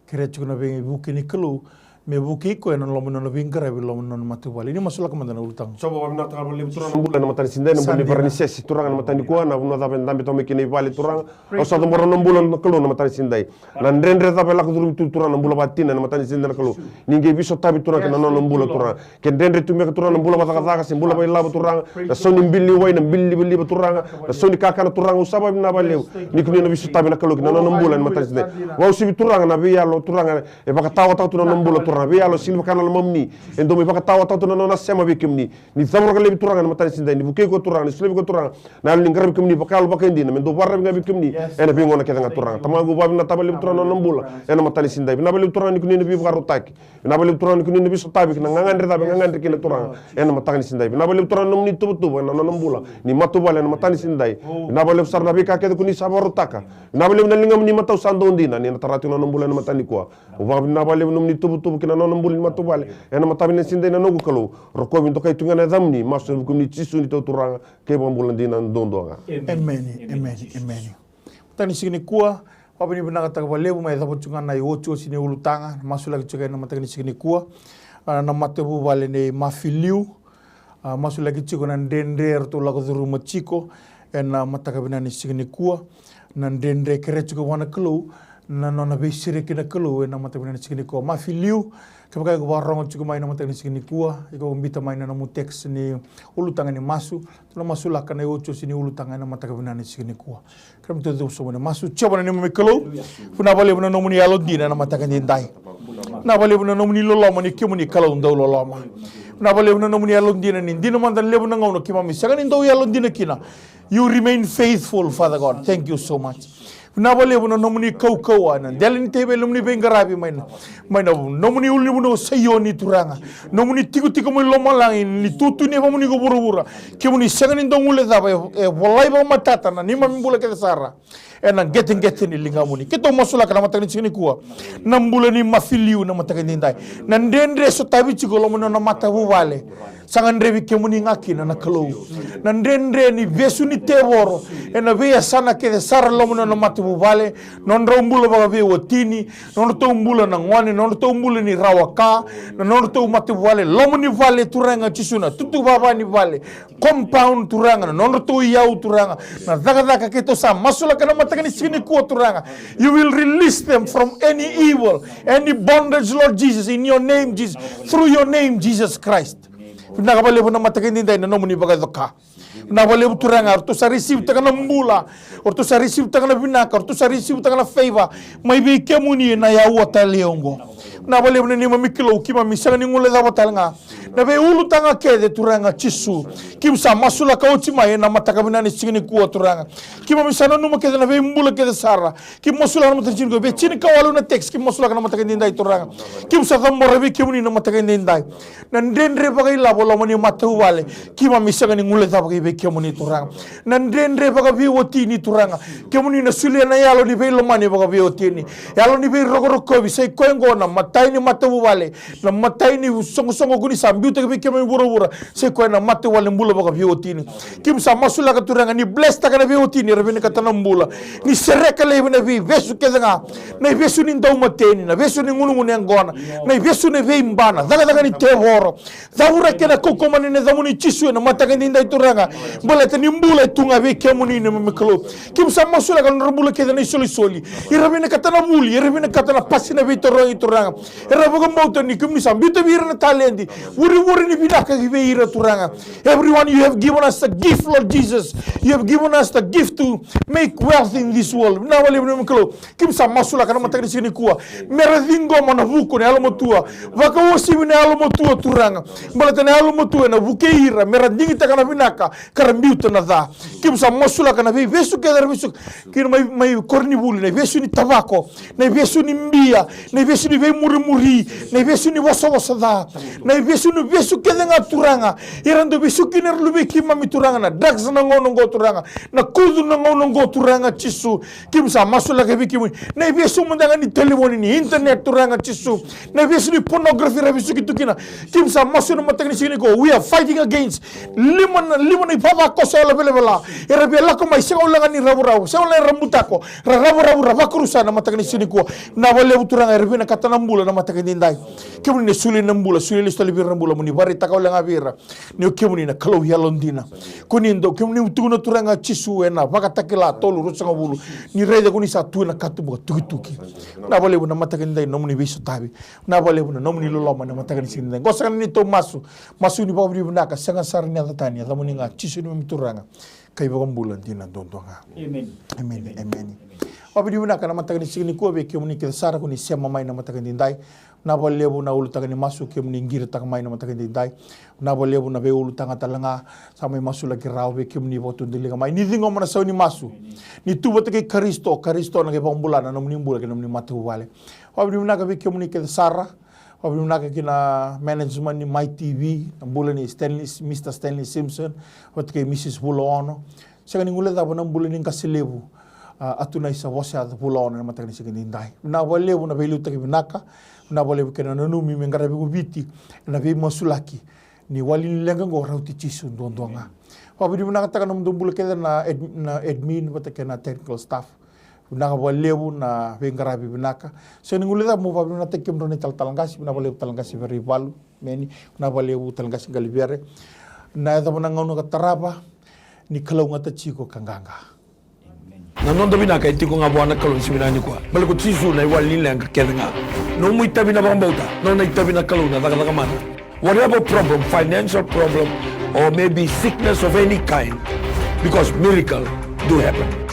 Kerea tiko na veivuke ni Kalou me vukei koya ena loma ni nona veiqaravi, loma ni nona matavuvale. Ni masulaka mada na ulutaga. Jiova, vakavinavinaka vakalevu Turaga na bula ena mataka ni siga edai, na bula ni Varanisese Turaga ena mataka nikua, na vanua cava e dabe toka mai kina i vale Turaga. Au sa cabora na bula na Kalou ena mataka ni siga edai. Na dredre cava e lako curumi tu Turaga na bula vakatina ena mataka ni siga edai na Kalou. Ni qai veisotavi Turaga kei na nona bula Turaga. Ke dredre tu beka Turaga na bula vakacakacaka se bula vakailavo Turaga, na sau ni bili ni wai, na bili livaliva Turaga, na sau ni kakana Turaga, au sa vakavinavinaka vakalevu ni kemuni na veisotavi na Kalou kei na nona bula ena mataka ni siga edai. Vakauasivi Turaga na veiyalo Turaga e vakataotao tu na nona bula Turaga, veiyalo e sega ni vaka na lomamuni, e dau mai vakataotao tu na nona sema vei kemuni. Ni cavuta laivi Turaga ena mataka ni siga edai, ni vukei koya Turaga, ni solia vei koya Turaga na yalo ni qaravi kemuni vakayalo vakaidina, me dau vakararavi ga vei kemuni ena veigauna kece ga Turaga. Tamaqu, vakavinavinaka vakalevu Turaga na nona bula ena mataka ni siga edai. Vinaka vakalevu Turaga ni kemuni na veivakarautaki. Vinaka vakalevu Turaga ni kemuni na veisotavi kei na gagadre cava e gagadre kina Turaga ena mataka ni siga edai. Vinaka vakalevu Turaga na nomuni tuvatuva ena nona bula ni matavuvale ena mataka ni siga edai. Vinaka vakalevu sara na veika kece koni sa vakarautaka. Vinaka vakalevu na ligamuni matau sa dau dina ni na tara tiko na nona bula ena mataka nikua. Au vakavinavinaka vakalevu na nomuni tuvatuva kei na nona bula ni matavuvale ena mataka ni siga edai na noqu Kalou. Rokovi, dokai tu ga na yacamuni, masu ena vuku i Jisu ni Turaga kei Vakabula dina duadua ga. Emeni, emeni, emeni. Mataka ni siga nikua, vakavinavinakataka vakalevu, mai yacova tiko ga na iotioti ni ulutaga, na masulaki tiko ena mataka ni siga nikua. A, na matavuvale nei Mafiliu, a, masulaki tiko na dredre eratou lako curuma tiko ena mataka vinaka ni siga nikua. Na dredre, kerea tiko vua na Kalou na nona veisereki na Kalou ena mataka vinaka ni siga nikua. Mafiliu, kevaka iko vakarorogo tiko mai ena mataka ni siga nikua, iko biuta mai na nomu text ni ulutaga ni masu, tou na masulaka na iotioti ni ulutaga ena mataka vinaka ni siga nikua. Kerea me tou cuva sobu ena masu. Jiova na neimami Kalou, vinaka vakalevu na nomuni yalodina ena mataka edaidai. Vinaka vakalevu na nomuni loloma ni kemuni Kalou dau loloma. Vinaka vakalevu na nomuni yalodina ni dina mada na levu na gauna keimami sega ni dau yalodina kina. You remain faithful, Father God. Thank you so much. Vinaka vakalevu na nomuni kaukauwa ena dela ni teveli, nomuni veiqaravi mai na, mai na nomuni ulunivanua o Saioni Turaga. Nomuni tikotiko mai lomalagi, ni tutu ni yavamuni ko vuravura. Kemuni sega ni dau guilecava, e, e volai vakamatata na neimami bula kece sara ena qeteqete ni ligamuni. Keitou masulaka na mataka ni siga nikua na bula nei Mafiliu na mataka edaidai. Na dredre e sotavi tiko e loma ni nona matavuvale. Sa gadrevi kemuni ga kina na Kalou. Na dredre ni vesu ni tevoro ena veiyasana kece sara e loma ni nona matavuvale, nodrau bula vakaveiwatini, nodratou bula na gone, nodratou bula ni rawa ka, na nodratou matavuvale, loma ni vale Turaga Jisu, na tutu vava ni vale, compound Turaga, na nodratou iyau Turaga, na cakacaka, keitou sa masulaka na mataka ni siga nikua Turaga. You will release them from any evil, any bondage, Lord Jesus, in your name, Jesus, through your name, Jesus Christ. Vinaka vakalevu na mataka edaidai na nomuni vakaicoka. Vinaka vakalevu Turaga, o ratou sa receive-taka na bula, o ratou sa receive-taka na vinaka, o ratou sa receive-taka na favor mai vei kemuni ena aua tale oqo. Vinaka vakalevu na neimami Kalou, keimami sega ni guilecava tale ga na veiulutaga kece Turaga Jisu. Keimami sa masulaka oti mai ena mataka vinaka ni siga nikua Turaga. Keimami sa nanuma kece na veibula kece sara. Keimami masulaka na mataka ni siga nikua, vei tinikawalu na text keimami masulaka na mataka edaidai Turaga. Keimami sa cabora vei kemuni na mataka edaidai na dredre vakailavo e loma ni matavuvale. Keimami sega ni guilecava ki vei kemuni Turaga. Na dredre vakaveiwatini Turaga, kemuni na solia na yalo ni veilomani vakaveiwatini, yalo ni veirokorokovi. Sa i koya oqo na imatai ni matavuvale, na imatai ni soqosoqo ko ni sa biuta ki vei keimami vuravura. Sa i koya na matavuvale ni bula vakaveiwatini. Keimami sa masulaka Turaga ni bless-taka na veiwatini era vinakata na bula. Ni sereka laivi na veivesu kece ga, na ivesu ni daumateni, na vesu ni gunegune yaqona, na ivesu ni veiba, na cakacaka ni tevoro. Cavura kei na kaukaua mai na yacamuni Jisu ena mataka edaidai Turaga. Baleta ni bula e tu ga vei kemuni na neimami Kalou. Keimami sa masulaka na nodra bula kece na isolisoli. Era vinakata na vuli, era vinakata na pasi, na veitarogi Turaga. Era vakabauta ni kemuni sa biuta vei ira na taledi, vurevure ni vinaka ki vei ira Turaga. Everyone, you have given us a gift, Lord Jesus. You have given us the gift to make wealth in this world. Vinaka vakalevu na neimami Kalou. Keimami sa masulaka na mataka ni siga nikua me ra ciqoma na vuku, na yalomatua, vakauasivi na yalomatua Turaga. Baleta na yalomatua ena vukei ira me ra digitaka na vinaka ka ra biuta na ca. Keimami sa masulaka na veivesu kece era vesu kina mai, mai koronivuli, na ivesu ni tavako, na ivesu ni bia, na ivesu ni veimurimuri, na ivesu ni vosavosa ca, na ivesu Vesu kece ga Turaga, era dau vesu kina era luvei keimami Turaga, na drugs na gauna oqo Turaga, na kucu na gauna oqo Turaga Jisu. Keimami sa masulaka vei kemuni na ivesu mada ga ni telefoni, ni internet Turaga Jisu, na ivesu ni pornography era vesuki tu kina. Keimami sa masu na mataka ni siga nikua, we are fighting against. Lima na, lima na ivavakoso yalo velavela era via lako mai, sega walega ni ravuravu, sega walega ni ra butako, ra ravuravu, ra vakarusa na mataka ni siga nikua. Na valevu Turaga era vinakata na bula na mataka ni daidai. Kemuni na solia na bula, solia lesu tale vei ira na bula, mo ni vakaraitaka walega vei ira ni o kemuni na Kalou yalodina. Ko ni dau, kemuni tukuna Turaga Jisu ena Vakatakila tolu ruasagavulu, ni raica ko ni sa tu ena katuba ka tukituki. Na valevu na mataka ni daidai nomuni veisotavi. Na valevu na nomuni loloma na mataka ni siga ni daidai. Qo sega ni neitou masu, masu ni vakavinavinaka, sega sara ni yaca tani, yacamuni ga Jisu neimami Turaga ka iVakabula dina duadua ga. Emeni. Emeni. Emeni. Vakavinavinaka na mataka ni siga nikua vei kemuni kece sara ko ni sema mai na mataka ni daidai. Na valevu na ulutaga ni masu kemuni qiritaka mai na mataka ni daidai. Na valevu na veiulutaga tale ga sa mai masulaki rawa vei kemuni vakatudiliga mai. Ni ciqoma na sau ni masu. Ni tu vata kei Karisito, Karisito na qai vakabula na nomuni bula kei na nomuni matavuvale. Vakavinavinaka vei kemuni kece sara. Vakavinavinaka ki na management ni Mai T V, na bula ni Stanley, Mister Stanley Simpson vata kei Missus Vulaono. Sega ni guilecava na bula ni qase levu, a, Atunaisa Vosayaca Vulaono ena mataka ni siga ni daidai. Vinaka vakalevu na veiliutaki vinaka. Vinaka vakalevu kei na nanumi me qaravi ko Viti ena veimasulaki ni wali ni leqa oqo, rauti Jisu duadua ga. Vakavinavinakataka na nomudou bula kece na ad-, na admin vata kei na technical staff. Vinaka vakalevu na veiqaravi vinaka. Sega ni guilecava meu vakavinavinakataki kemudrau na italatala qase, vinaka vakalevu tale qase Veraivalu, Meni, vinaka vakalevu tale qase Qalivere. Na yacova na gauna ka tarava, ni kalougata tiko ka qaqa. Na noda vinaka e tiko ga vua na Kalou ni siga vinaka nikua. Baleta ko Jisu na iwali ni leqa kece ga. Nomu itavi na vakabauta, nona itavi na Kalou na cakacaka mana. Whatever problem, financial problem, or maybe sickness of any kind, because miracle do happen.